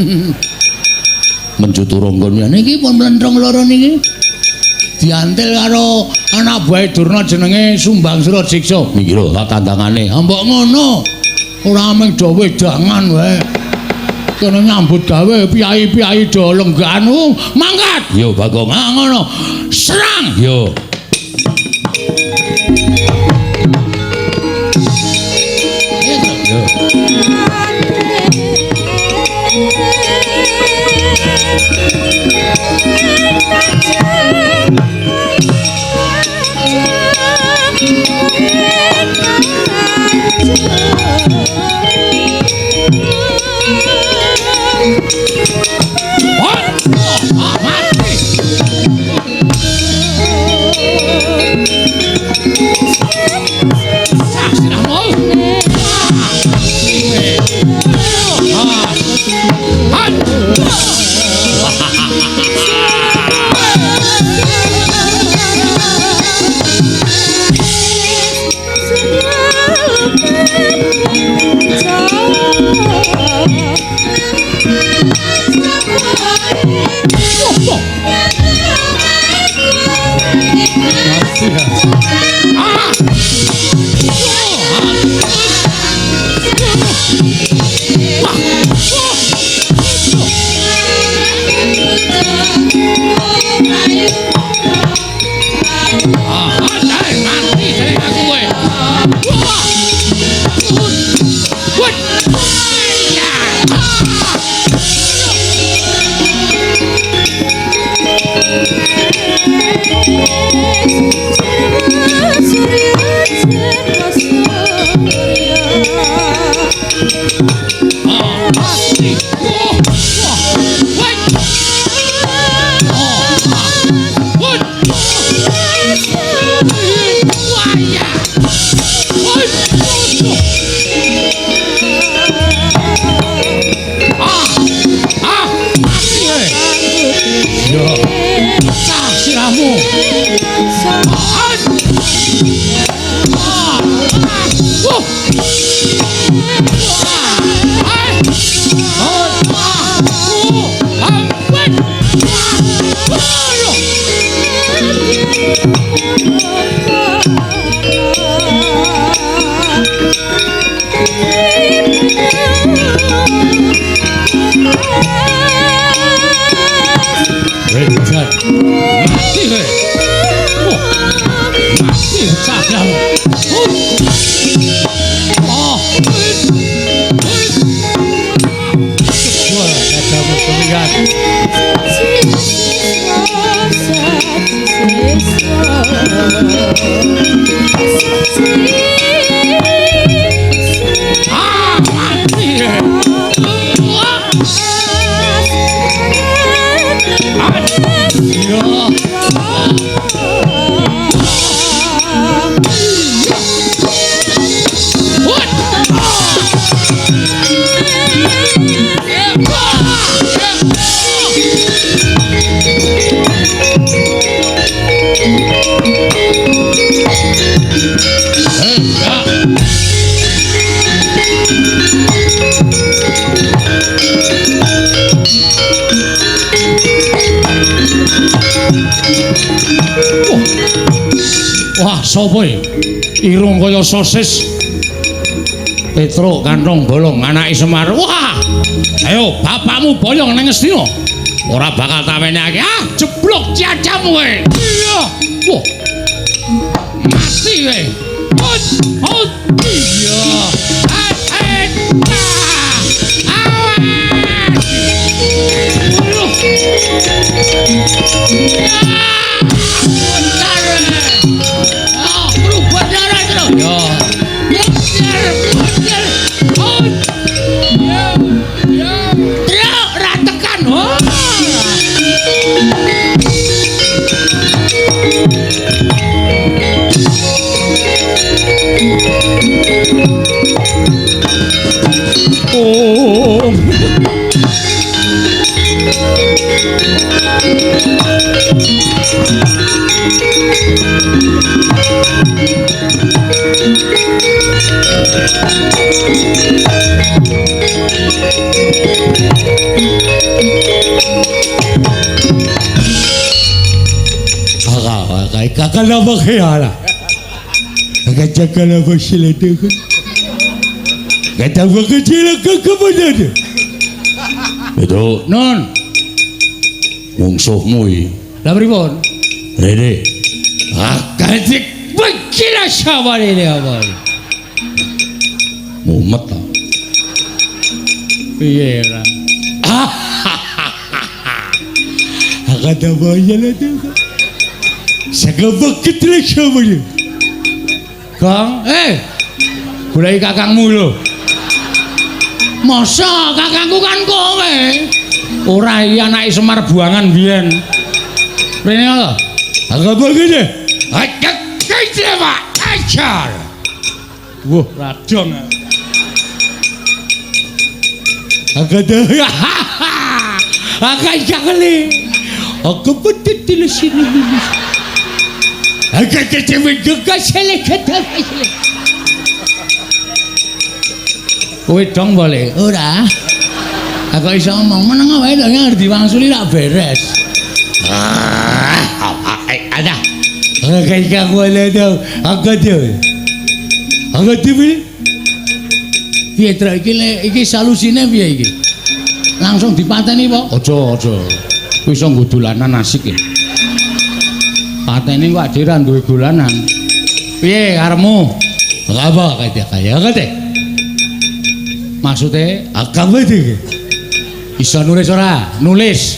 Menjoto ronggon ya niki pun mlentrung loro niki. Diantil karo anak buahe Durna jenenge Sumbang Surajiksa. Niki lho tak tandangane. Ha mbok ngono. Ora mung do wedangan wae. Kene nyambut gawe piyai-piyai do lenggan. Mangkat. Yo Bagong. Ha ngono. Serang. Yo. Yo. Mati. Iya. Pecah sirahmu. Wah. Wedan. Mati kowe. Wah. Mati pecah sirahmu. Oh. Wah, dadamu semikan. Ah, mati. Iya. Wah, sapa iki? Irung kaya sosis. Petruk kantong bolong anake Semar. Wah! Ayo bapakmu boyong nang Ngastina. Ora bakal tak wenehake. Ah, jeblok cacamu kowe. Iya. Wah. Mati kowe. Hut, hut. Iya. Ah, ah. Awas. Aduh. Ah, berubah darah terus. Ya. Muter, muter. Hut. Ya, ya. Truk ra tekan. Oh. Oh. Itu non mungsuhmu iki. Lah pripun? Rene. Akadik bekila saware apa? Mumet ta. Piye ora? Kang, goleki kakangmu lho. Masa kakangku kan kowe? Ora iki anake Semar buangan biyen. Rene lho. Aku begini. Ajar. Wah, radong. Aku Aku betul sini. Aku kowe dong boleh? Ora. Aku iso ngomong meneng wae lho ngerti diwangsuli rak beres. Ada. Aku piye Truk iki iki solusine piye iki? Langsung dipateni apa? Aja, aja. Kuwi iso nggo dolanan asik iki. Pateni kok dhewe ra duwe dolanan. Piye karepmu? Apa kaya kate? Maksude agama iki. Iso nulis ora? Nulis.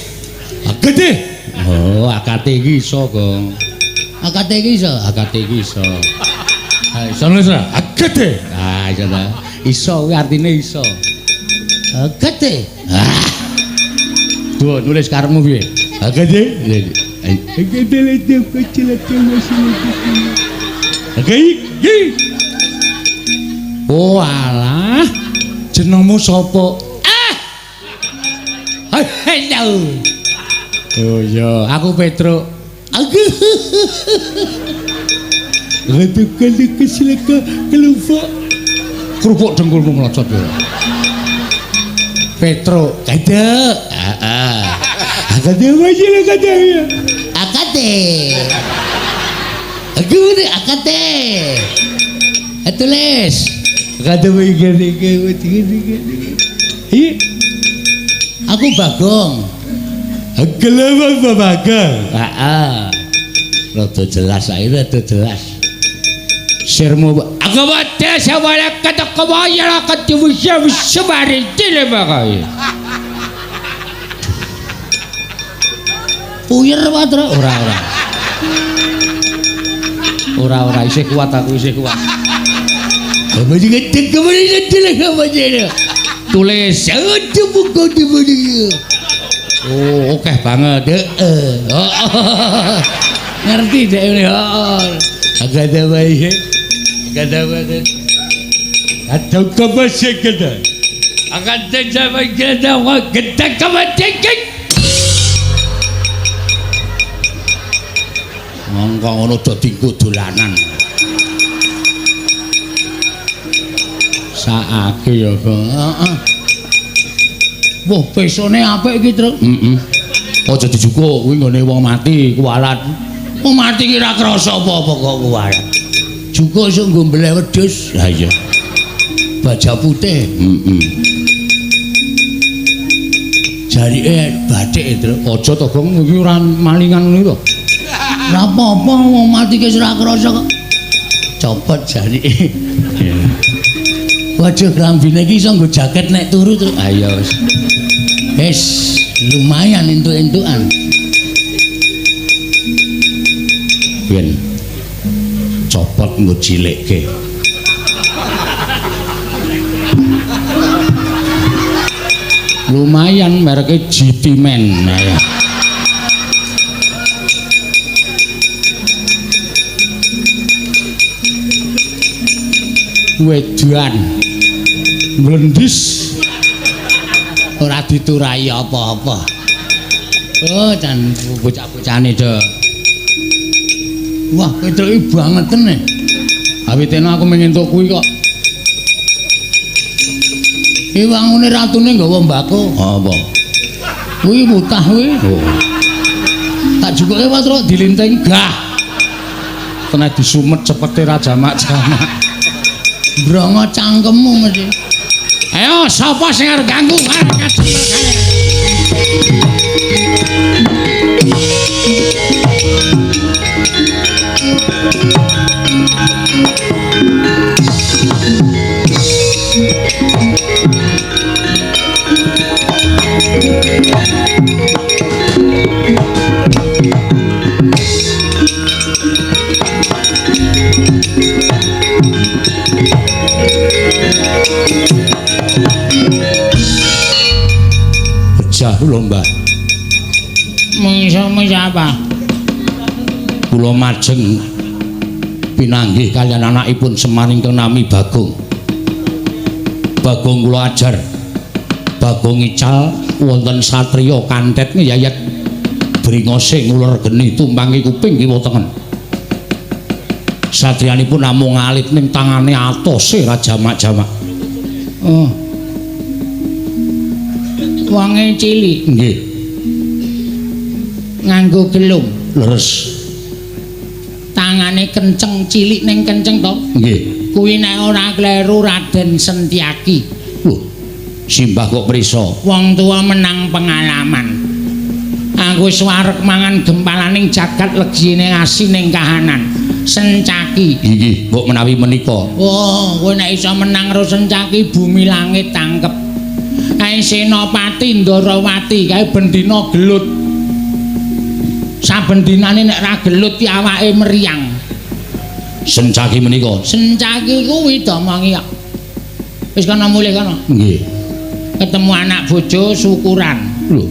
Akate. Oh, akate iki iso, Gong. Akate iki iso, akate iki iso. Ha, iso nulis ora? Akate. Ah, iso ta. Iso kuwi artine iso. Akate. Ah. Duh, nulis karepmu piye? Akate. Oh alah. Jenengmu sapa? Ah. Halo. Oh iya, aku Petruk. Aku. Kerupuk. Kerupuk dengkulmu mlocot ya. Petruk, kadek. Heeh. Akade wae akade. Akade. Aku akade. Tulis. Akade wae gede. Iya. Aku Bagong. Gelem Bagong. Heeh. Rada jelas saiki rada jelas. Sirmu aku wate sawala kata kawaya kata wisa wisa tile bagai. Puyer patra ora ora. Ora ora isih kuat aku isih kuat. Tulis oh oke banget heeh. Ngerti dek ini heeh. Agak bae. Agak atau kebasek akan terjadi kita kebasek. Mongko ngono dadi dolanan. Saake ya, heeh. Wah, pesone apik iki, Truk. Heeh. Aja dijukuk kuwi nggone wong mati kuwalat. Wong mati ki ora krasa apa-apa kok kuwalat. Jukuk iso nggo mbeleh wedhus. Ha iya. Baja putih. Heeh. Jarike bathik, Truk. Aja to, Gong, iki ora malingan ngono to. Ora apa-apa wong mati ki ora krasa kok. Copot jarike. Waduh, klambine iki iso nggo jaket nek turu, Truk. Ha iya wis. Wis, lumayan entuk-entukan. Yen copot nggo cilikke. Lumayan mereke GT Man. Nah, ya. Wedan mlendis ora diturai apa-apa. Oh, jan bocah-bocahane do. Wah, Petruk iki bangeten e. Awitene aku mung entuk kuwi kok. Iki wangune ratune nggawa mbako. Apa? Kuwi mutah kuwi. Oh. Tak jukuke Petruk dilinting gah. Kena disumet cepete ra jamak-jamak. Brongo cangkemmu mesti. Ayo sapa sing arep ganggu arep kajembel kae. Pecah kula, Mbah. Mungsuhmu siapa? Kula majeng pinanggih kaliyan anakipun Semar ingkang nami Bagong. Bagong kula ajar. Bagong ical wonten satriya kantet ngeyayat bringose nguler geni tumpangi kuping kiwa tengen. Satriyanipun namung alit ning tangane atose ra jamak-jamak. Oh. Wonge cilik. Nggih. Nganggo gelung. Leres. Tangane kenceng, cilik ning kenceng to? Nggih. Kuwi nek ora kleru Raden Sentiaki. Lho, simbah kok prisa? Wong tuwa menang pengalaman. Aku wis wareg mangan gempalaning jagat legine asining kahanan. Sencaki. Inggih, mbok menawi menika. Oh, kowe nek iso menang karo Sencaki bumi langit tangkep. Kae Senopati Ndarawati kae bendina gelut. Saben dinane nek ra gelut ki awake meriang. Sencaki menika. Sencaki kuwi domongi kok. Wis kono mulih kono. Nggih. Ketemu anak bojo syukuran. Lho.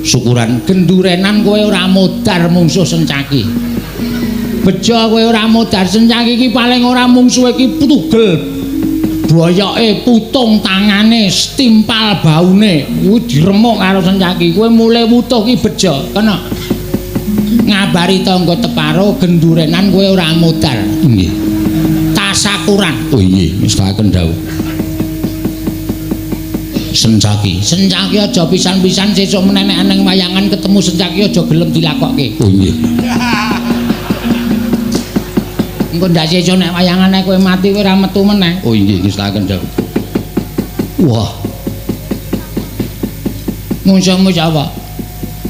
Syukuran gendurenan kowe ora modar mungsuh Sencaki. Bejo kowe ora modar Sencaki iki paling ora mungsuhe iki tugel. Boyoke putung tangane setimpal baune kuwi diremuk karo Sencaki. Kowe mulih wutuh ki bejo, kena. Ngabari tangga teparo gendurenan kowe ora modal. Nggih. Tasakuran. Oh nggih, ngestakaken dawuh. Sencaki. Sencaki aja pisan-pisan sesuk menenek nang wayangan ketemu Sencaki aja gelem dilakokke. Oh nggih. Engko ndak sesuk nek wayangane kowe mati kowe ora metu meneh. Oh nggih, ngestakaken dawuh. Wah. Mungsuhmu sapa?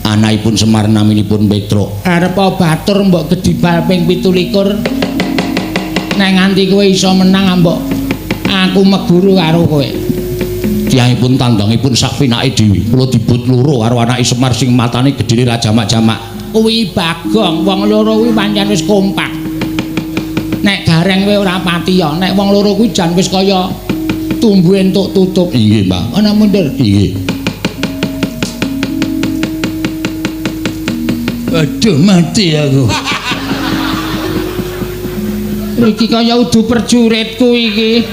Anakipun Semar naminipun Petruk. Arep batur mbok gedibal ping 27. Nek nganti kowe iso menang mbok aku meguru karo kowe. Tiyangipun tandangipun sak pinake dhewe. Kula dibut loro karo anake Semar sing matane gedhene ra jamak-jamak. Kuwi Bagong, wong loro kuwi pancen wis kompak. Nek Gareng kowe ora patiya, nek wong loro kuwi jan wis kaya tumbuh entuk tutup. Inggih, Mbak. Ana mundur. Inggih. Aduh, mati aku. Iki kaya udu perjuritku iki.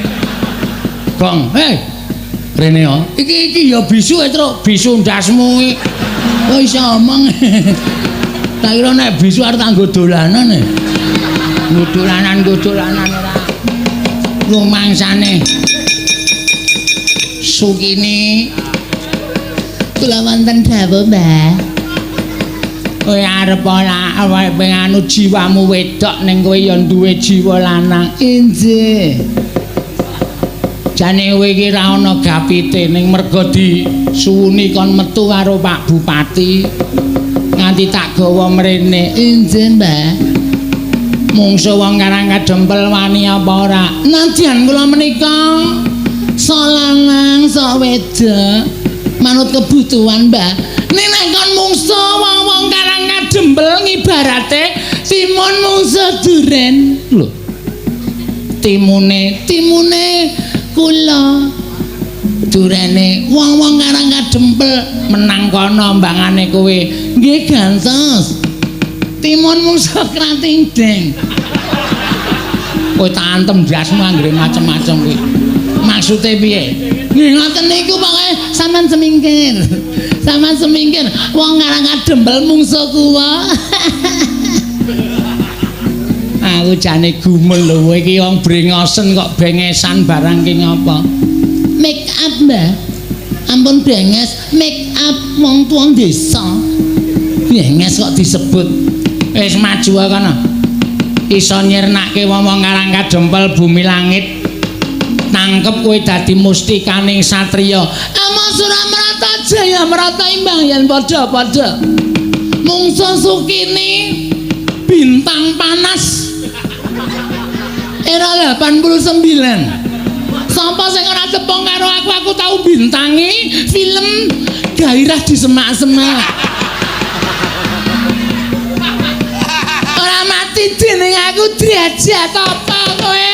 Gong, hei. Rene yo. Iki iki ya bisu e, Truk. Bisu ndasmu iki. Oh iso omong. Tak kira nek bisu arep tak nggo dolanan e. Nggo dolanan, nggo dolanan ora. Rumangsane. Sukini kula wonten dawuh, Mbah. Kowe arep ora awake anu jiwamu wedok ning kowe ya duwe jiwa lanang. Injih. Jane kowe iki ra ana gapite ning merga disuwuni kon metu karo Pak Bupati nganti tak gawa mrene. Injih, Mbah. Mungsuh wong Karang Kadempel wani apa ora? Nadyan kula menika sok lanang sok wedok manut kebutuhan, Mbah. Nek nek kon mungsuh wong-wong Karang Kadempel ngibarate timun mungsuh duren. Lho. Timune, timune kula durene wong-wong Karang Kadempel menang kono mbangane kowe. Nggih gantos. Timun mungsuh krating deng. Kowe tak antem ndasmu anggere macem-macem kuwi. Maksude piye? Nggih ngoten niku pokoke sampean semingkir. Sampean semingkir wong Karang Kadempel mungsuh kula. Aku jane gumel lho kowe iki wong brengosen kok bengesan barang ki ngapa? Make up, Mbah. Ampun benges, make up wong tuwa desa. Benges kok disebut. Wis maju kono. Iso nyirnake wong-wong Karang Kadempel bumi langit. Tangkep kowe dadi mustikaning satriya. Ama Suramrata Jaya Mrata imbang yen padha-padha. Mungsuh Sukini bintang panas. Era 89. Sapa sing ora tepung karo aku, aku tau bintangi film Gairah di Semak-semak. Ora mati dening aku derajat apa kowe?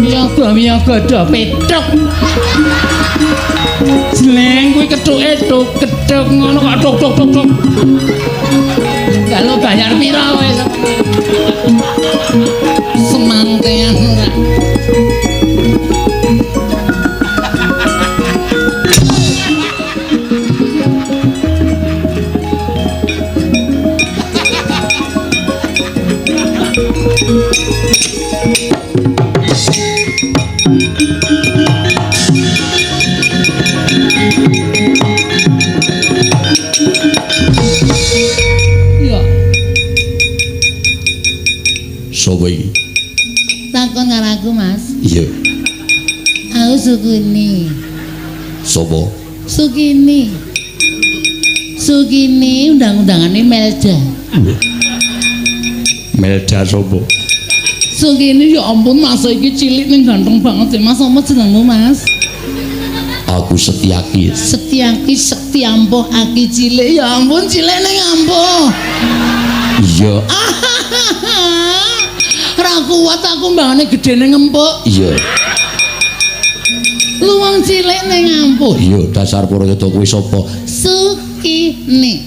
Miyaga miyaga do petruk. Jleng kuwi kethuke tuk kethuk ngono kok tuk tuk tuk tuk. Kalau bayar pira kowe? Semantean ora. Sopo iki? Takon karo aku, Mas. Iya. Aku Sukini. Sopo? Sukini. Sukini undang-undangane Melda. Melda sopo? Sukini ya ampun Mas iki cilik ning ganteng banget sih Mas. Apa jenengmu, Mas? Aku Setiaki. Setiaki sekti ampuh aki cilik. Ya ampun cilik ning ampuh. Iya. Ora kuat aku mbangane gedene ngempuk. Iya. Lu wong cilik ning ampuh. Iya, dasar Purworejo kuwi sapa? Sukini.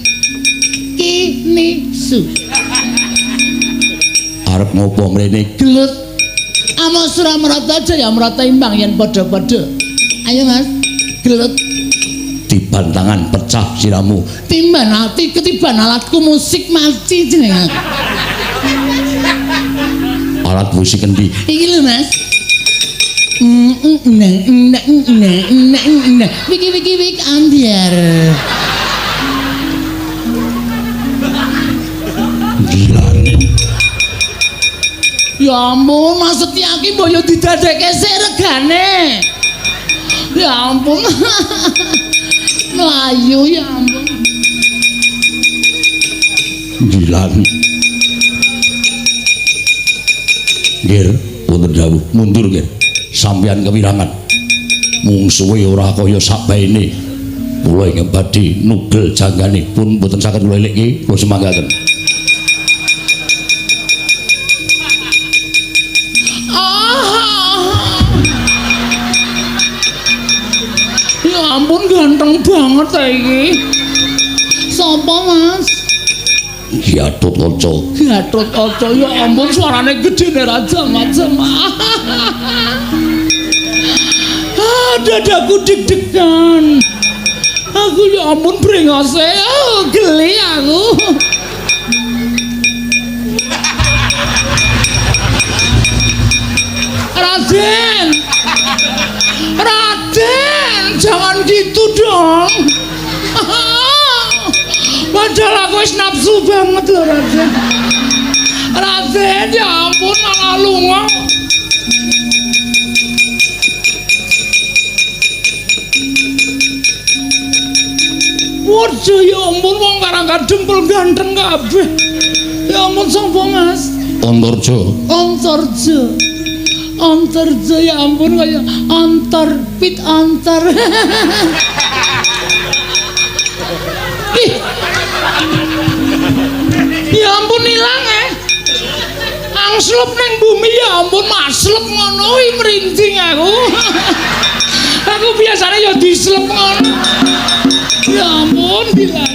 Kini asu. Arep ngopo mrene? Gelut. Amo Suramrata Jayamrata imbang yen padha-padha. Ayo Mas, gelut. Tiban tangan pecah siramu. Timban ati ketiban alatku musik mati jeneng aku. Alat musik endi? Iki lho Mas. Wiki wiki wik ambiar. Gilane. Ya ampun, Mas Setyaki mbok yo didadekke sik regane. Ya ampun. Melayu ya ampun. Gilane. Nggir, wonten dawuh mundur nggir. Sampeyan kewirangan. Mungsuhe ora kaya sakbaene. Kula ingkang badhe nugel janggane pun mboten saged kula elikke, kula semanggaken. Ya ampun ganteng banget ta iki. Sapa Mas? Gatotkaca. Gatotkaca ya ampun suarane gedene raja macam. Ah, dadaku deg-degan. Aku ya ampun brengose, oh, geli aku. Raden. Raden, jangan gitu dong. Padahal aku wis nafsu banget loh Raden. Raden, ya ampun malah lunga. Waduh, ya ampun wong Karang Kadempel ganteng kabeh. Ya ampun sapa Mas? Antarja. Antarja. Antarja ya ampun kaya antar pit antar. Ih. Ya ampun ilang Angslup ning bumi ya ampun maslep ngono kuwi merinding aku. Aku biasanya ya dislep ngono. Ya ampun bilang.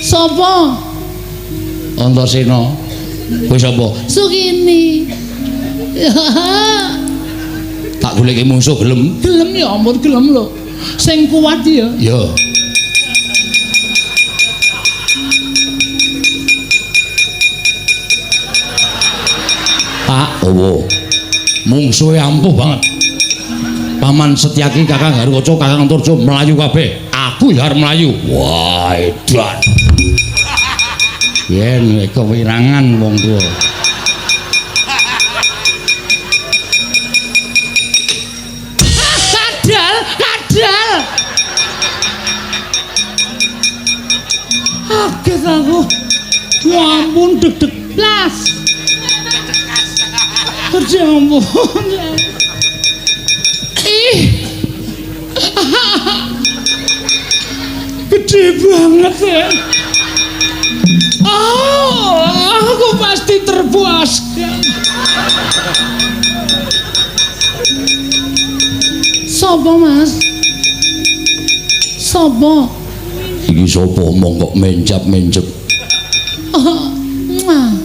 Sapa? Antasena. Kowe sapa? Sukini. Tak goleki mungsuh gelem. Gelem ya ampun gelem lho. Sing kuat ya. Ya. Pak, owo. Mungsuhe ampuh banget. Paman Setyaki, Kakang Garukaca, Kakang Antarja mlayu kabeh. Aku ya arep mlayu. Wah, edan. Yen kewirangan wong tuwa. Kadal, kadal. Kaget aku. Ya ampun deg-deg blas. Ya ampun. Ih. Gede banget ya. Oh, aku pasti terpuaskan. Sopo Mas? Sopo? Iki sapa omong kok menjap-menjep? Oh, muah.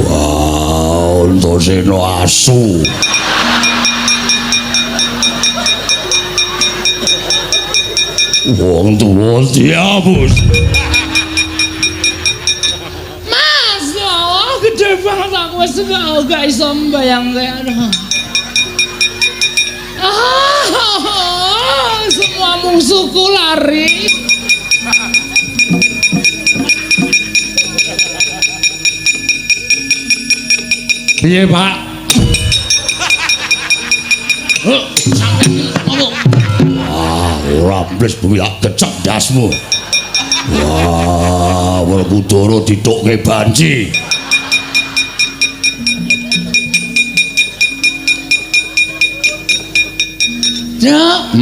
Wah, Antasena asu. Wong tuwa diapus. Mas, ya Allah, gede banget aku wis gak iso mbayangke. Ah, semua musuhku lari. Piye, Pak? Heh, sampeyan ngomong. Wah, ora bles bumi tak gecek ndasmu. Wah, Werkudara ditukke banci. Cuk.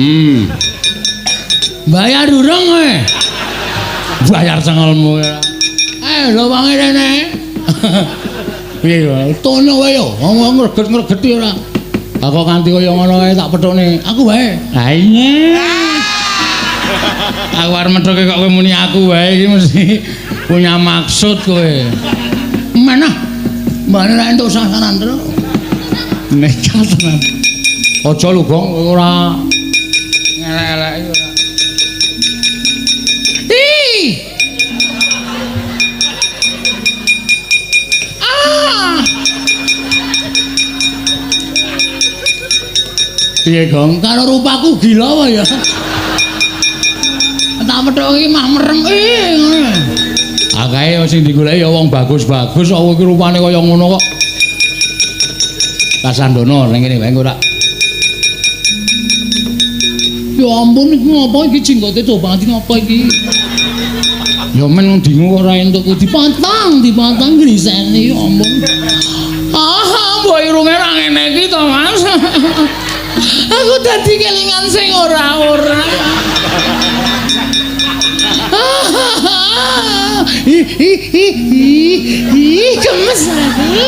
Bayar durung kowe? Bayar cengelmu. Lho wong rene. Piye, tono wae yo, ngomong ngreget-ngregeti ora. Aku nganti kaya ngono kae tak pethukne. Aku wae. Ha iya. Aku arep methuke kok kowe muni aku wae iki mesti punya maksud kowe. Mana? Mbane ra entuk sasaran terus. Nekat tenan. Aja lho, Gong, kowe ora ngelek-eleki ora. Ih. Ah. Piye, Gong? Karo rupaku gila apa ya? Tak methuki iki mah merem ngono. Akae sing digoleki ya wong bagus-bagus kok iki rupane kaya ngono kok. Kasandono ning kene wae engko ora. Ya ampun iki ngopo iki jenggote coba iki ngopo iki? Ya men dingu kok ora entuk dipotong, dipotong griseni ya ampun. Ah, mbok irunge ra ngene iki to, Mas. Aku dadi kelingan sing ora-ora. Ih ih ih ih gemes aku.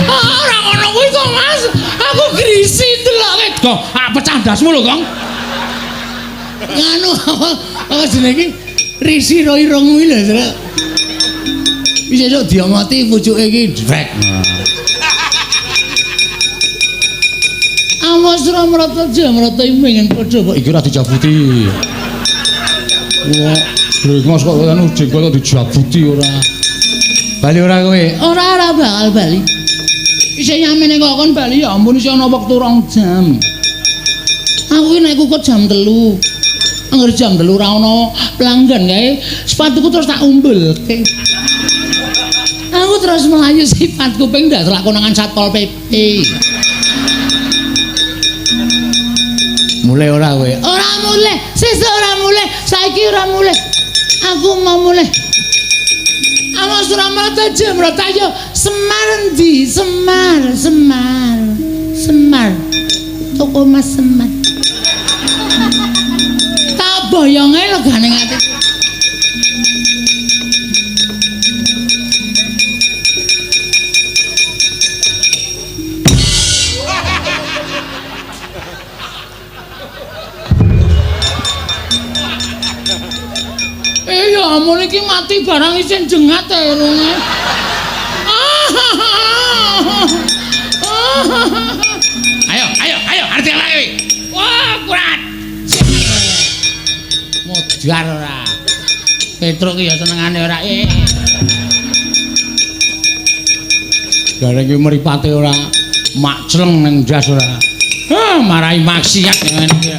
Ora ngono kuwi kok, Mas. Aku grisi ndeloke. Gong, ah pecah ndasmu lho, Gong. Nganu apa jenenge iki? Risi ro irung kuwi lho, Truk. Wis esuk diomoti pucuke iki drek. Awas ora mrata jamrata pengen padha kok iki ora dijabuti. Wah, brengos kok anu jenggot kok dijabuti ora. Bali ora kowe? Ora ora bakal bali. Isih yamene kok kon bali ya ampun isih ana wektu 2 jam. Aku ki nek kukut jam 3. Angger jam 3 ora ana pelanggan kae, sepatuku terus tak umbulke. Aku terus melayu sifat kuping ndak lakonangan Satpol PP. Mulai ora kowe? Ora mulai, sesuk ora mulai, saiki ora mulai. Aku mau mulai. Awas ora mrata jemrata yo Semar endi? Semar, Semar. Semar. Toko Mas Semar. Tak boyonge legane ati. Ya ampun iki mati barang isih jengat irunge. Ayo, ayo, ayo, arti lagi. Wah, kurat. Modar ora. Petruk ki ya senengane ora. Gareng ki mripate ora makcleng ning ndas ora. Hah, marai maksiat ngene iki.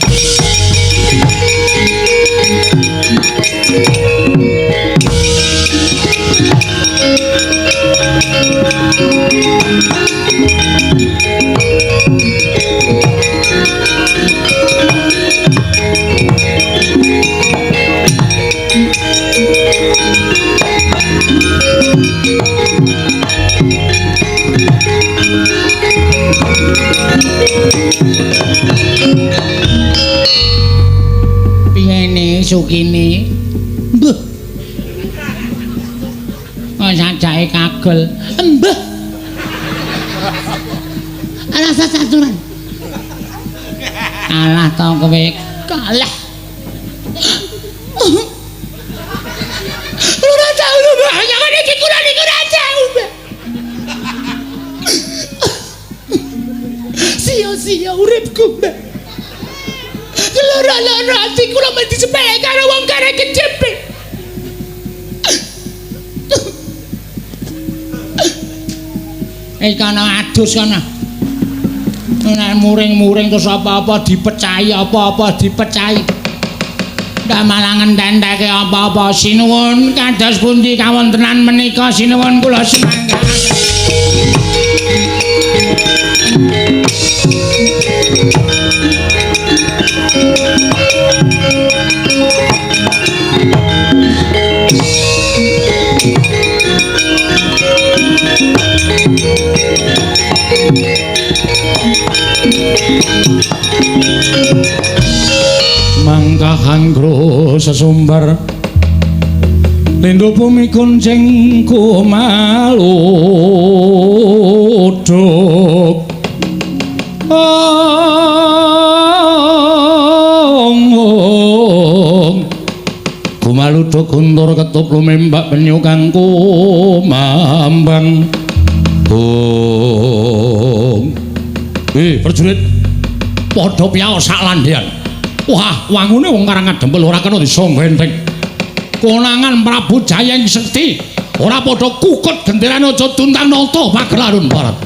Piyene sukine? Mbah. Kok sajake kagel. Mbah. Rasa caturan. Kalah to kowe? Kalah. Ora tau lho, Mbah. Jangan iki kula niku ora tau, Mbah. Sia-sia uripku, Mbah. Loro-loro ati kula mesti sepele karo wong kare kecepet. Eh kana adus kana. Nek muring-muring terus apa-apa dipecahi, apa-apa dipecahi. Ndak malah ngententeke apa-apa. Sinuwun kados pundi kawontenan menika sinuwun kula sumangga. Mangkah anggra sesumbar lindhu bumi kuncing kumaluduk. Kumaluduk guntur ketup lumembak penyu kang kumambang. Bung. Prajurit padha piyaos sak landhean. Wah, wangune wong Karang Kadempel ora kena disangga enteng. Konangan Prabu Jayeng Sekti ora padha kukut genderane aja tuntang nata pagelaran barat.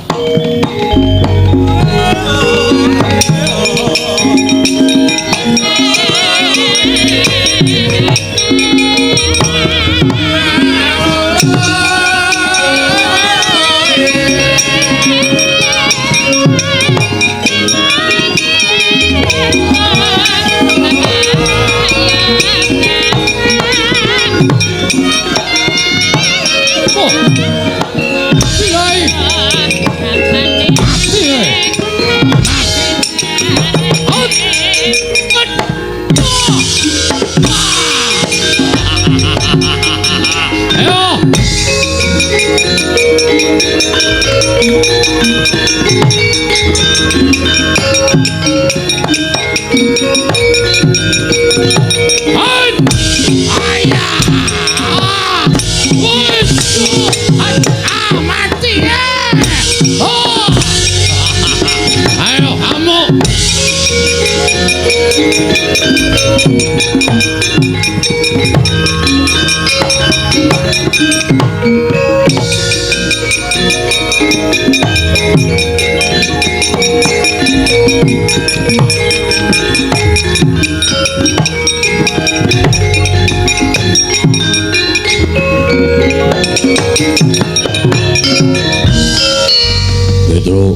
Petro,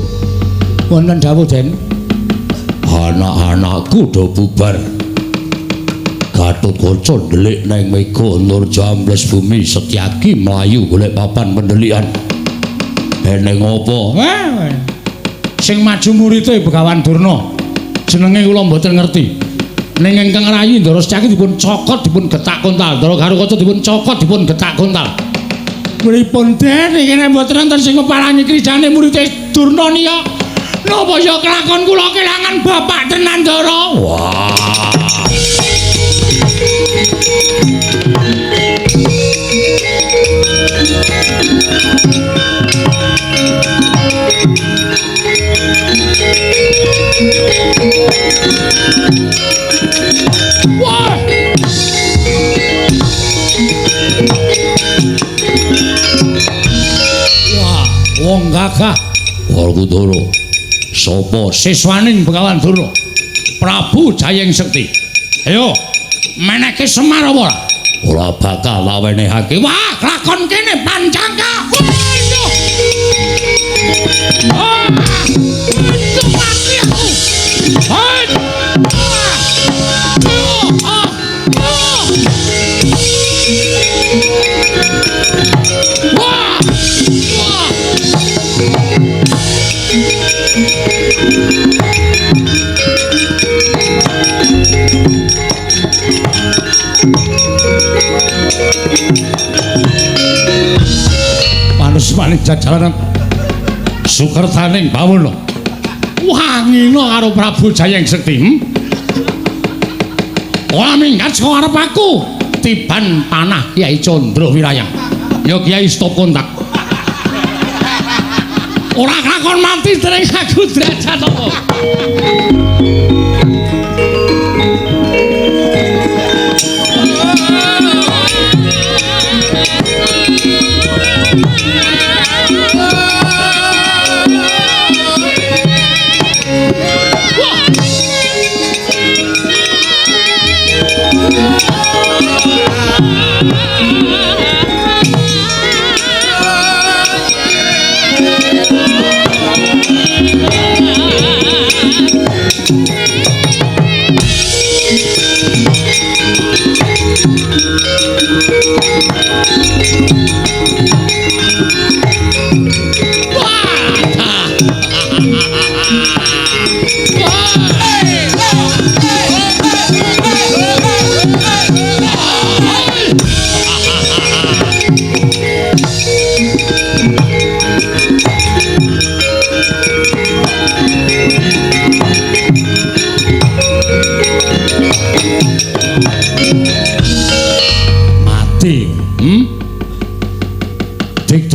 wonten dawuh Den. Anak-anakku do bubar. Gatotkaca ndelik neng mega nur jambles bumi Setyaki mlayu golek papan pendelikan. Eneng apa? Sing maju murite Begawan Durna. Jenenge kula mboten ngerti. Ning ingkang rayi Ndara Setyaki dipun cokot dipun getak kontal. Ndara Garukaca dipun cokot dipun getak kontal. Pripun Den iki nek mboten wonten sing ngeparangi krijane murite Durna niya. Napa ya kelakon kula kelangan bapak tenan Ndara? Wah. Wah. Wah, wong gagah Werkudara. Sapa siswaning Begawan Durna? Prabu Jayeng Sekti. Ayo, meneke Semar apa ora? Ora bakal lawenehake. Wah, lakon kene pancangka. Waduh. Ah, waduh mati aku. Hai. Ah. Ah. Wah. Wah. Manus-maning jajalanan sukertaning bawono. Wangina karo Prabu Jayeng Sekti. Ora minggat saka arep aku. Tiban panah Kyai Candra Wirayang. Ya Kyai stop kontak. Ora kelakon mati dereng aku derajat apa.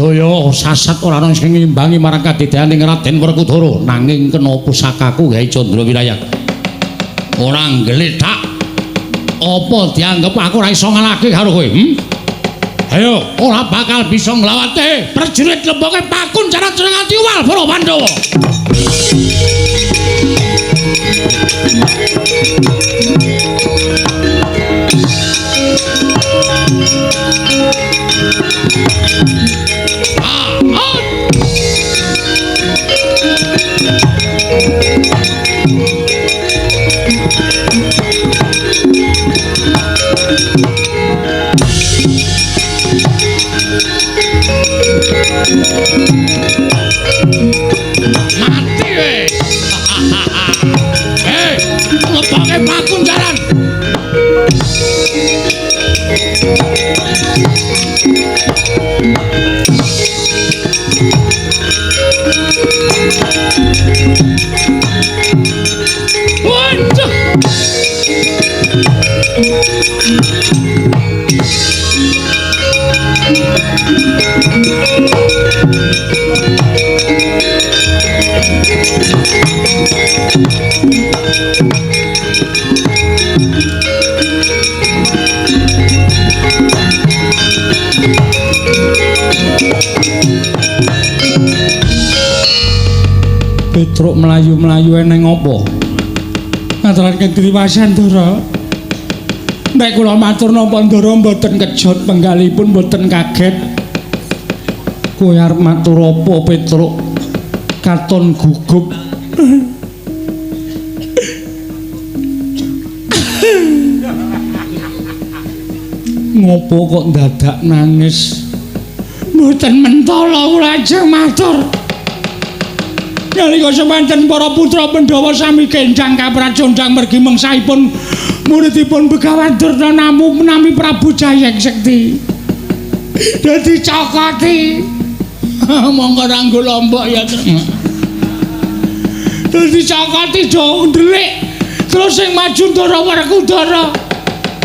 Sedaya sasat ora ana sing ngimbangi marang kadedaning Raden Werkudara, nanging kena pusakaku gawe Candra Wirayak. Ora nggletak. Apa dianggep aku ora iso ngalahke karo kowe? Ayo, ora bakal bisa nglawate. Prajurit lemboke pakun jaran nganti uwal para Pandhawa. Mati kowe. Leboke pakun jaran. Waduh. Petruk mlayu-mlayu eneng apa? Ngaturaken kriwasan Ndara. Nek kula matur napa Ndara mboten kejot penggalipun mboten kaget. Kowe arep matur apa Petruk? Katon gugup. Ngopo kok dadak nangis? Mboten mentala kula ajeng matur. Nalika semanten para putra Pandhawa sami kenjang kapracondang mergi mengsahipun muridipun Begawan Durna namu menami Prabu Jayeng Sekti. Dadi cokoti. Monggo ranggo lombok ya. Dadi cokoti do ndelik. Terus sing maju Ndara Werkudara.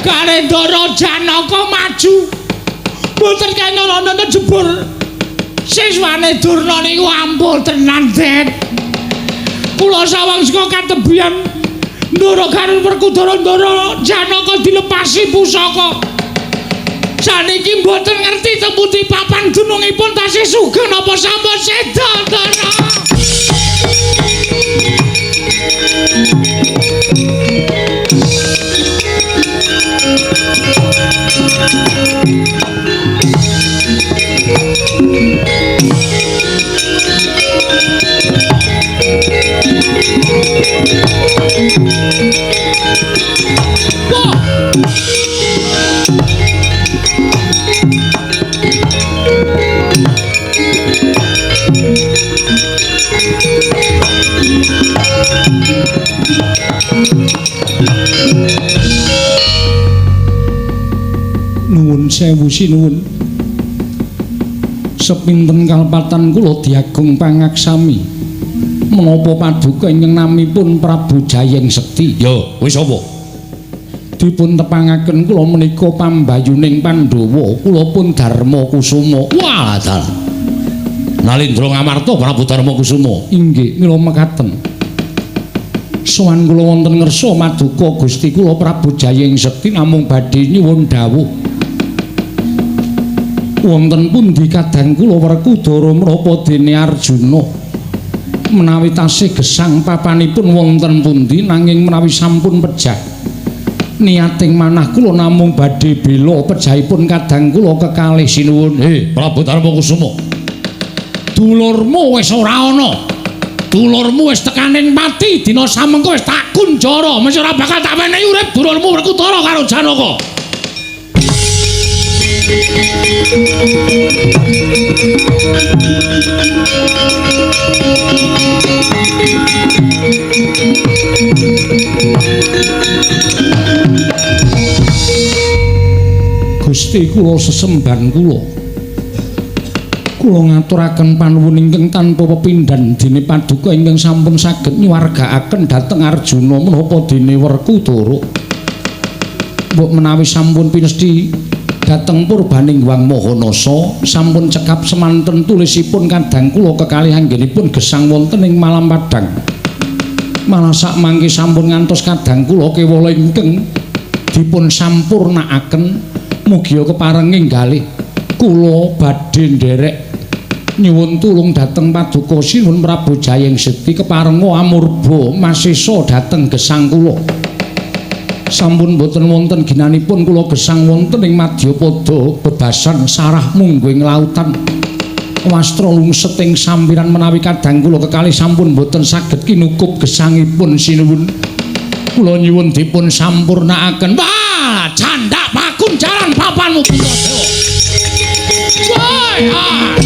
Kare Ndara Janaka maju. Mboten kena ana jebur. Siswane Durna niku ampuh tenan, Det. Kula sawang saka katebian Ndara karo Werkudara Ndara Janaka dilepasi pusaka. Saniki mboten ngerti teng pundi papan dunungipun tasih sugeng napa sampun seda, Ndara. Nuwun sewu sinuwun. Sepinten kalpatan kula diagung pangaksami. Menapa paduka ingkang namipun Prabu Jayeng Sekti? Ya, wis apa? Dipun tepangaken kula menika pambayuning Pandhawa, kula pun Darma Kusuma. Wah, dalah. Nalindra Ngamarta Prabu Darma Kusuma. Inggih, mila mekaten. Sowan kula wonten ngersa maduka Gusti kula Prabu Jayeng Sekti namung badhe nyuwun dawuh. Wonten pundi kadang kula Werkudara menapa dene Arjuna? Menawi tasih gesang papanipun wonten pundi nanging menawi sampun pejah niating manah kula namung badhe bela pejahipun kadang kula kekalih sinuwun. Prabu Darma Kusuma, dulurmu wis ora ana. Dulurmu wis tekaning pati dina samengko wis tak kunjara, mesti ora bakal tak menehi urip dulurmu Werkudara karo Janaka. Gusti kula sesembahan kula. Kula ngaturaken panuwun ingkang tanpa pepindhan dene paduka ingkang sampun saged nyuwargaaken dhateng Arjuna menapa dene Werkudara. Mbok menawi sampun pinesti Dhateng purbaning Hyang Mahanasa sampun cekap semanten tulisipun kadang kula kekalih anggenipun gesang wonten ing malam padhang. Malah sak mangke sampun ngantos kadang kula kewala ingkang dipun sampurnakaken mugia keparenging galih kula badhe nderek nyuwun tulung dhateng Paduka Sinuwun Prabu Jayeng Sekti keparenga amurba masesa dhateng gesang kula. Sampun boten wonten ginanipun kula gesang wonten ing madyapada bebasan sarah mungguing lautan. Wastra lungset ing sampiran menawi kadang kula kekalih sampun boten saged kinukup gesangipun sinuwun. Kula nyuwun dipun sampurnakaken. Wah, candak pakunjaran papanmu Puntadewa. Woi, ah.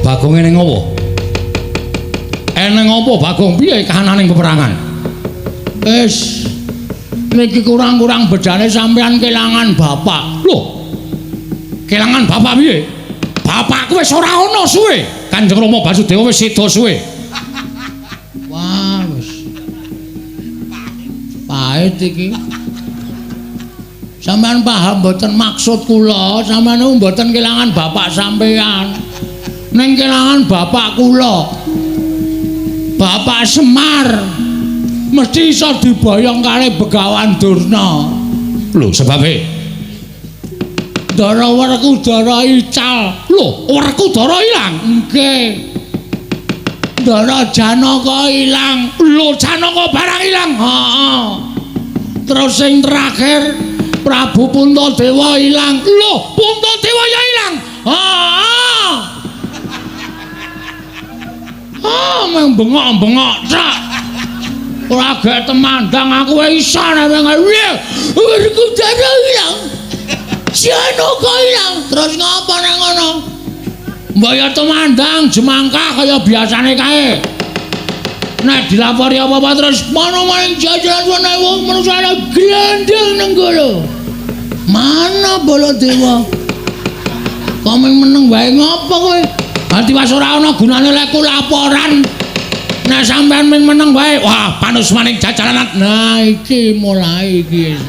Bagong eneng apa? Eneng apa Bagong? Piye kahananing peperangan? Wis niki kurang-kurang bedane sampean kelangan bapak. Lho. Kelangan bapak piye? Bapakku wis ora ana suwe. Kanjeng Rama Basudewa wis seda suwe. Wah, wis. Pahit iki. Sampean paham mboten maksud kula? Sampean niku mboten kelangan bapak sampean. Ning kelangan bapak kula. Bapak Semar mesti iso diboyong kali Begawan Durna. Lho, sebabe Ndara Werkudara ical. Lho, Werkudara ilang? Nggih. Ndara Janaka ilang. Lho, Janaka barang ilang. Heeh. Terus sing terakhir Prabu Puntadewa ilang. Lho, Puntadewa ya ilang. Heeh. Ah, meng bengok-bengok cak. Ora gek temandang aku wae iso nek piye. Werkudara ilang. Janaka ilang. Terus ngapa nang ngono? Mbok ya temandang jemangkah kaya biasane kae. Nek dilapori apa-apa terus mono maning jajaran ana wong manusane glendeng nenggala. Mana Baladewa? Kok meneng wae ngopo kowe? Ati was ora ana gunane lekku laporan. Nek sampean ming meneng wae, wah panus maning jajaran. Nah iki mulai iki.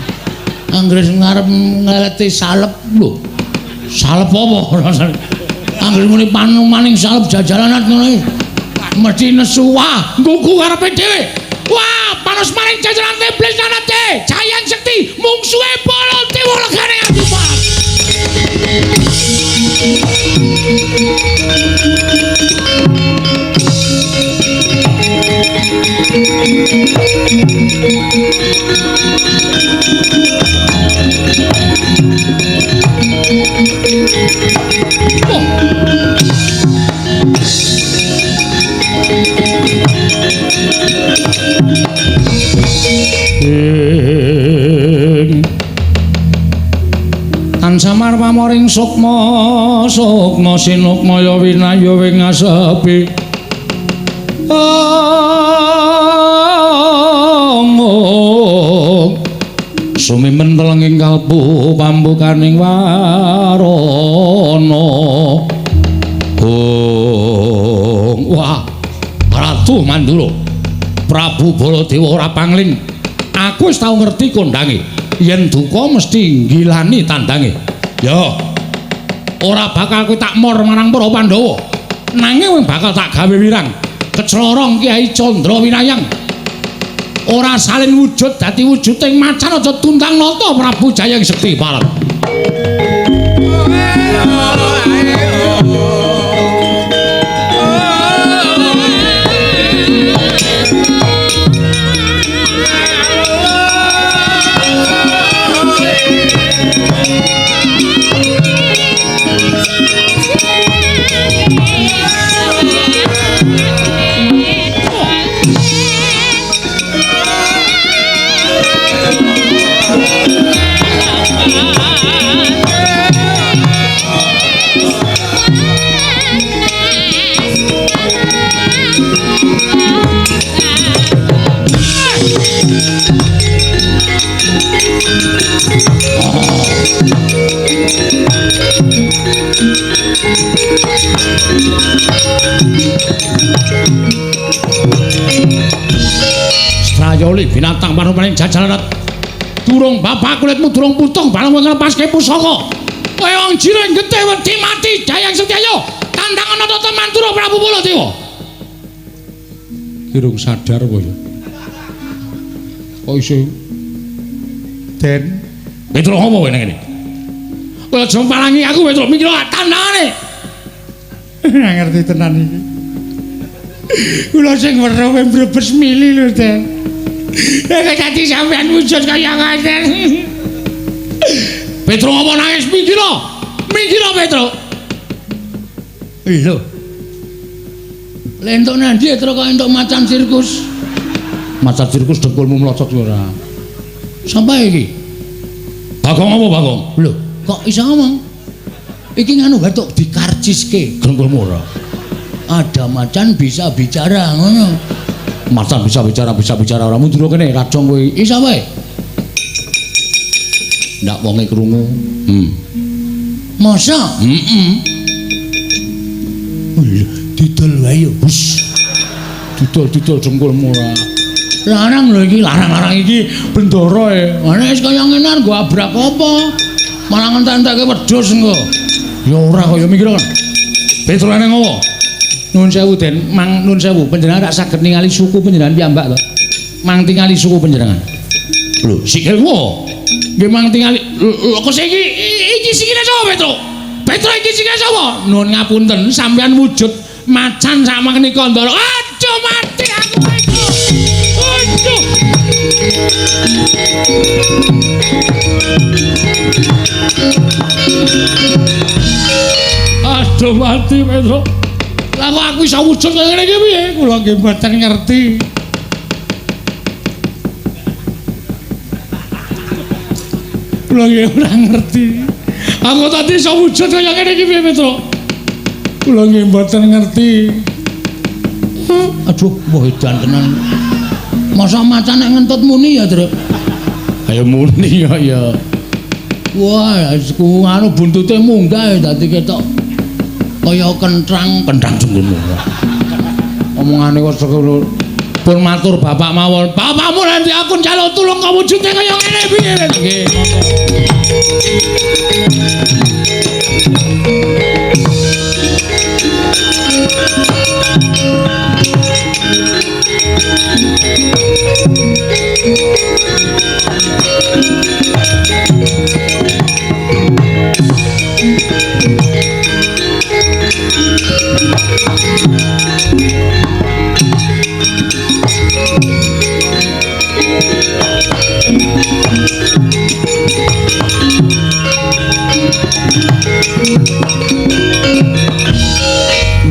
Anggere ngarep ngeleti salep lho. Salep apa rasane? Anggere muni panu maning salep jajalanan ngono iki. Mesti nesu wah, nggugu karepe dhewe. Wah, panus maning jajaran iblis nanate. Jayang Sekti mungsuhe Baladewa legane Adipat. Tansamar pamoring sukma sukma sinukmaya winaya wing asepi. Amung sumimen telenging kalbu pambukaning warana. Ong wah Ratu Mandura Prabu Baladewa ora pangling. Aku wis tau ngerti kondange. Yen duka mesti nggilani tandange. Ya. Ora bakal kowe tak mor marang para Pandhawa. Nanging bakal tak gawe wirang. Keclorong Kyai Candra Winayang. Ora salin wujud dadi wujuding macan aja tundang nata Prabu Jayeng Sekti pareng. Goli binatang panupaning jajalan. Durung bapak kulitmu durung putung bareng kowe nglepaske pusaka. Kowe wong jiring getih wedi mati Dayang Sekti ayo. Tandang ana tata Mandura Prabu Baladewa. Kirung sadar kowe. Kok iso Den Petro apa kowe nang kene? Kowe aja palangi aku Petro, mikir tandangane. Ngerti tenan iki. Kula sing weruh kowe mbrebes mili lho, Den. Nek dadi sampean wujud kaya ngoten. Petro apa nangis mikir? Mikir Petro. Lho. Lentuk nang ndi Petro kok entuk macan sirkus? Macan sirkus dengkulmu mlocot ora. Sampai iki. Bagong apa Bagong? Lho, kok iso ngomong? Iki nganu batuk dikarciske dengkulmu ora. Ada macan bisa bicara ngono. Macan bisa bicara ora mundur kene rajong kowe. Iso wae. Ndak wonge krungu. Masa? Heeh. Didol wae yo. Hus. Didol-didol dengkulmu ora. Larang lho iki, larang-larang iki bendara e. Ana wis kaya ngene nggo abrak apa? Malah ngentek-entekke wedhus engko. Ya ora kaya mikir kan. Petro nang ngopo? Nuwun sewu Den, mang nuwun sewu panjenengan rak saged ningali suku panjenengan piyambak to. Mang tingali suku panjenengan. Lho, sikilmu. Nggih mang tingali. Lho kok iki iki sikile sapa Petro? Petro iki sikile sapa? Nuwun ngapunten, sampeyan wujud macan sama menika Ndara. Aduh mati aku Petro. Aduh. Aduh mati Petro. Lah kok aku iso wujud kaya ngene iki piye? Kula nggih mboten ngerti. Kula nggih ora ngerti. Aku tadi iso wujud kaya ngene iki piye Petro? Kula nggih mboten ngerti. Aduh, wah edan tenan. Masa macan nek ngentut muni ya, Truk? Ayo muni ya ya. Wah, ku anu buntute munggah dadi ketok kaya kentrang, kentrang jengkulmu. Omongane kok pun matur bapak mawon. Bapakmu nanti aku njaluk tulung kok wujude kaya ngene piye? Nggih, monggo.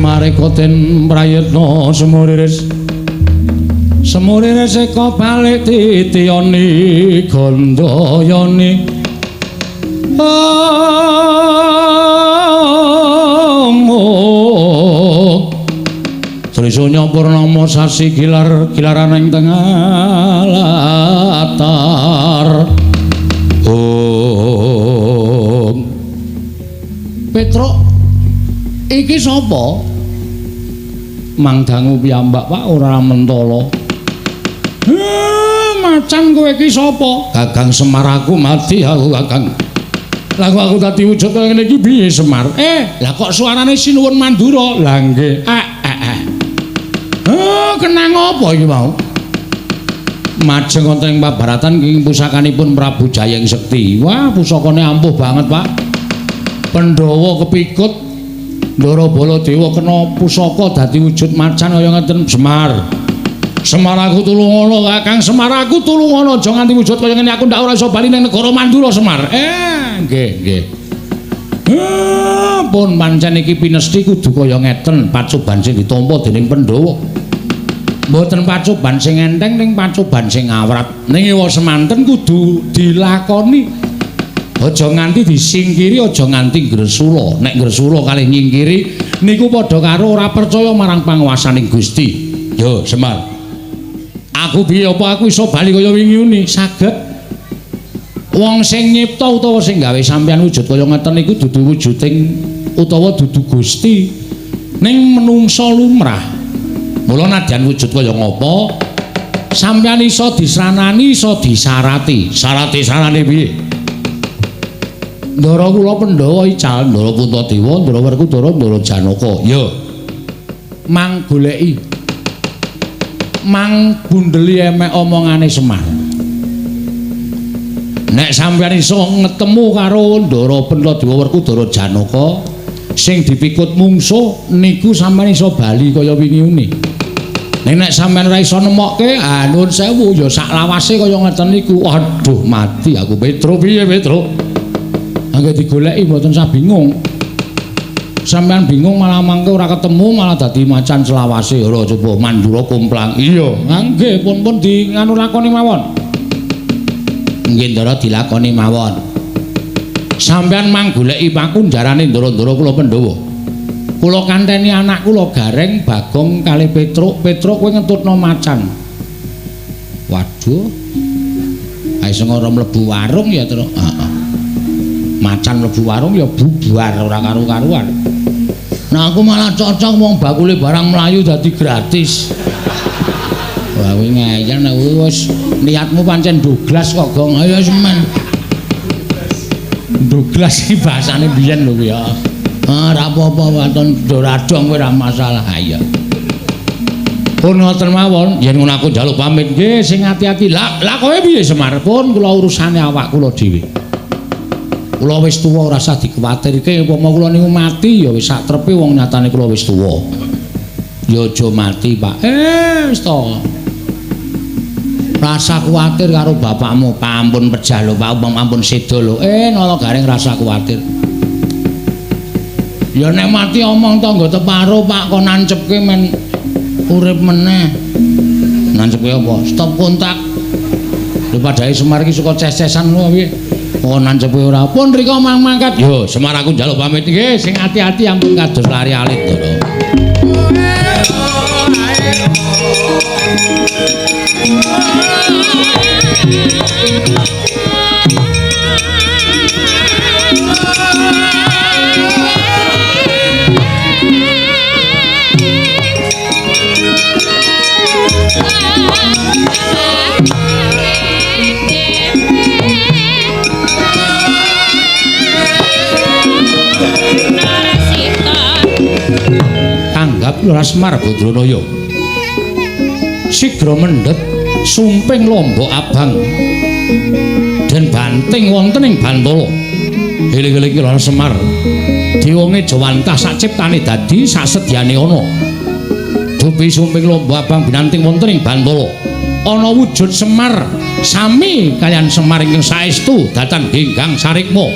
Mareka den prayitna semuriris semuriris eka balik titiyani gandayani Sri Sunya Purnama sasi gilar gilaran ing tengah latar. Om Petruk iki sapa? Mang dangu piyambak Pak ora mentala. Macan kowe iki sapa? Kakang Semar aku mati aku Kakang. Lah kok aku dadi wujud kaya ngene iki piye Semar? Lah kok suarane Sinuwun Mandura? Lah nggih. Kenang apa iki mau? Majeng wonten ing pabaratan ing pusakanipun Prabu Jayeng Sekti. Wah, pusakane ampuh banget, Pak. Pandhawa kepikut Ndara Baladewa kena pusaka dadi wujud macan kaya ngeten Semar. Semar aku tulungono, Kakang Semar aku tulungono, aja nganti wujud kaya ngene aku ndak ora iso bali ning negara Mandura Semar. Nggih, nggih. Pun pancen iki pinesti kudu kaya ngeten, pacoban sing ditampa dening Pandhawa. Mboten pacoban sing enteng ning pacoban sing awrat. Ning ewa semanten kudu dilakoni. Aja nganti disingkiri, aja nganti ngresula. Nek ngresula kalih nyingkiri niku padha karo ora percaya marang panguwasaning Gusti. Yo, Semar. Aku piye apa aku iso bali kaya wingi uni? Saged. Wong sing nyipta utawa sing gawe sampeyan wujud kaya ngeten niku dudu wujuding utawa dudu Gusti. Ning menungsa lumrah. Mula nadyan wujud kaya ngapa Sampeyan iso disranani, iso disarati. Sarati-sarane piye? Ndara kula Pandhawa ical, Ndara Puntadewa, Ndara Werkudara, Ndara Janaka. Ya. Mang goleki. Mang bundeli emek omongane Semar. Nek sampeyan iso ngetemu karo Ndara Puntadewa, Werkudara, Janaka sing dipikut mungsuh niku sampeyan iso bali kaya wingi uni. Ning nek sampeyan ora iso nemokke, ah nuwun sewu ya sak lawase kaya ngeten niku. Aduh mati aku Petro, piye Petro? Angge digoleki mboten sah bingung. Sampeyan bingung malah mangke ora ketemu malah dadi macan selawase. Ora coba Mandura komplang. Iya, nggih pun-pun di nganu lakoni mawon. Nggih Ndara dilakoni mawon. Sampeyan mang goleki pakunjarane ndara-ndara kula Pandhawa. Kula kanteni anak kula Gareng, Bagong kalih Petruk. Petruk kowe ngetutno macan. Waduh. Ae sing ora mlebu warung ya, Truk. Heeh. Macan mlebu warung ya bubar ora karu-karuan. Nah aku malah cocok wong bakule barang mlayu dadi gratis. Wah kowe ngeyel nek wis niatmu pancen Douglas kok, Gong. Ayo semen. Douglas iki bahasane biyen lho kuwi ya. Ah ora apa-apa waton doradong kowe ora masalah. Ha iya. Pun ngoten mawon, yen ngono aku njaluk pamit. Nggih, sing ati-ati. Lah, lah kowe piye Semar? Pun kula urusane awak kula dhewe. Kula wis tuwa ora usah dikuwatirke, upama kula niku mati ya wis sak trepe wong nyatane kula wis tuwa. Ya aja mati, Pak. Wis to. Rasa kuwatir karo bapakmu, ampun pejah lho, Pak, ampun seda lho. Nala Gareng rasa kuwatir. Ya nek mati omong tangga teparo, Pak, kon nancepke men urip meneh. Nancepke apa? Stop kontak. Lho padhae Semar iki suka ces-cesan ngono piye? Oh nancepe ora. Pun rika mang mangkat. Yo, Semar aku njaluk pamit. Nggih, sing ati-ati ampun kados lari alit, Ndara. Tanggap Lurah Semar Badranaya. Sigra mendhet sumping lombok abang den banting wonten ing Bantala. Eling-eling Lurah Semar diwonge jawantah saciptane dadi sasedyane ana. Dupi sumping lombok abang binanting wonten ing Bantala. Ana wujud Semar sami kaliyan Semar ingkang saestu datan genggang sarikma.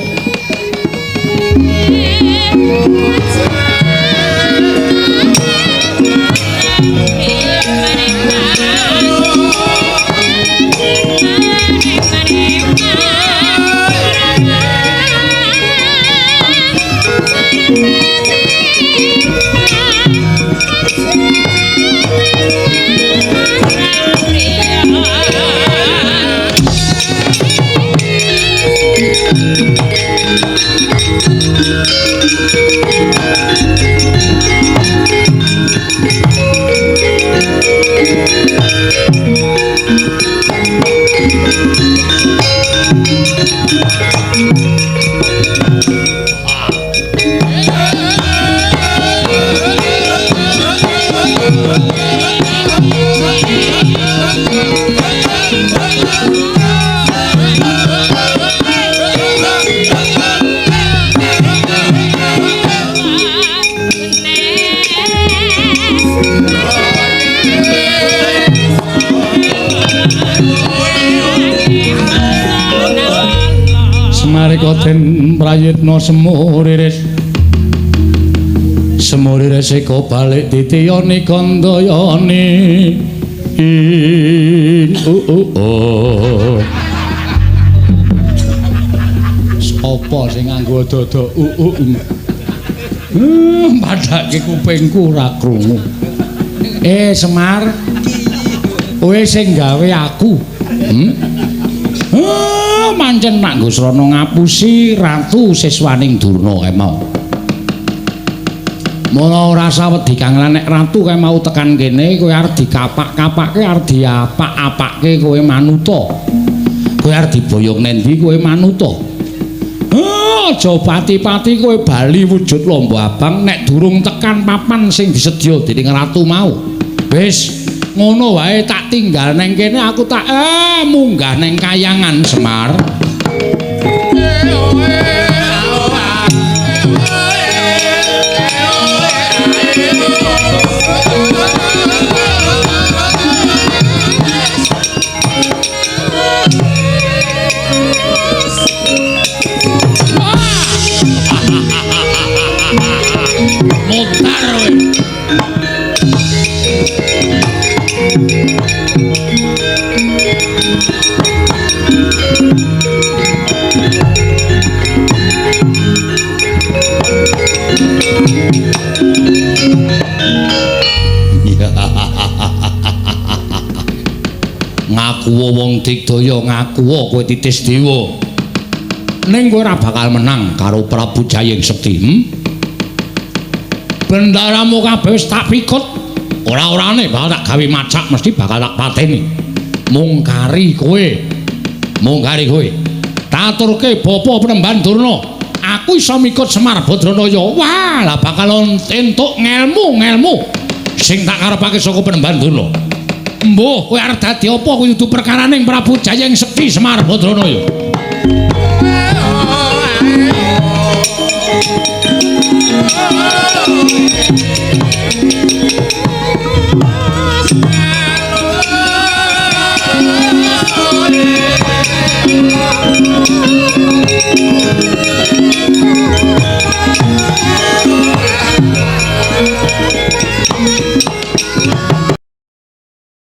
Semarika den prayitna semuriris semuriris eka balik titiyani kandayani ing Sapa sing nganggo dada uu padake kupingku ora krungu. Semar, kowe sing gawe aku. Mancen nak nggo srana ngapusi ratu siswaning Durna kae mau. Mula ora usah wedi Kang, nek ratu kae mau tekan kene kowe arep dikapak-kapake, arep diapak-apake kowe manuta. Kowe arep diboyong nendi kowe manuta. Aja pati-pati kowe bali wujud lombo abang nek durung tekan papan sing disedya dening ratu mau. Wis ngono wae tak tinggal neng kene, aku tak munggah neng kayangan Semar. Mutar kowe. Ngaku wong digdaya, ngaku kowe titis dewa. Ning kowe ora bakal menang karo Prabu Jayeng Sekti. Bendaramu kabeh wis tak pikut. Ora-orane bakal tak gawe macak, mesti bakal tak pateni. Mung kari kowe. Mung kari kowe. Taturke bapa Penemban Durna. Aku iso mikut Semar Badranaya. Wah, lah bakal entuk ngelmu-ngelmu sing tak karepake saka Penemban Durna. Mbuh, kowe arep dadi apa kuwi dudu perkaraning Prabu Jayeng Sekti Semar Badranaya.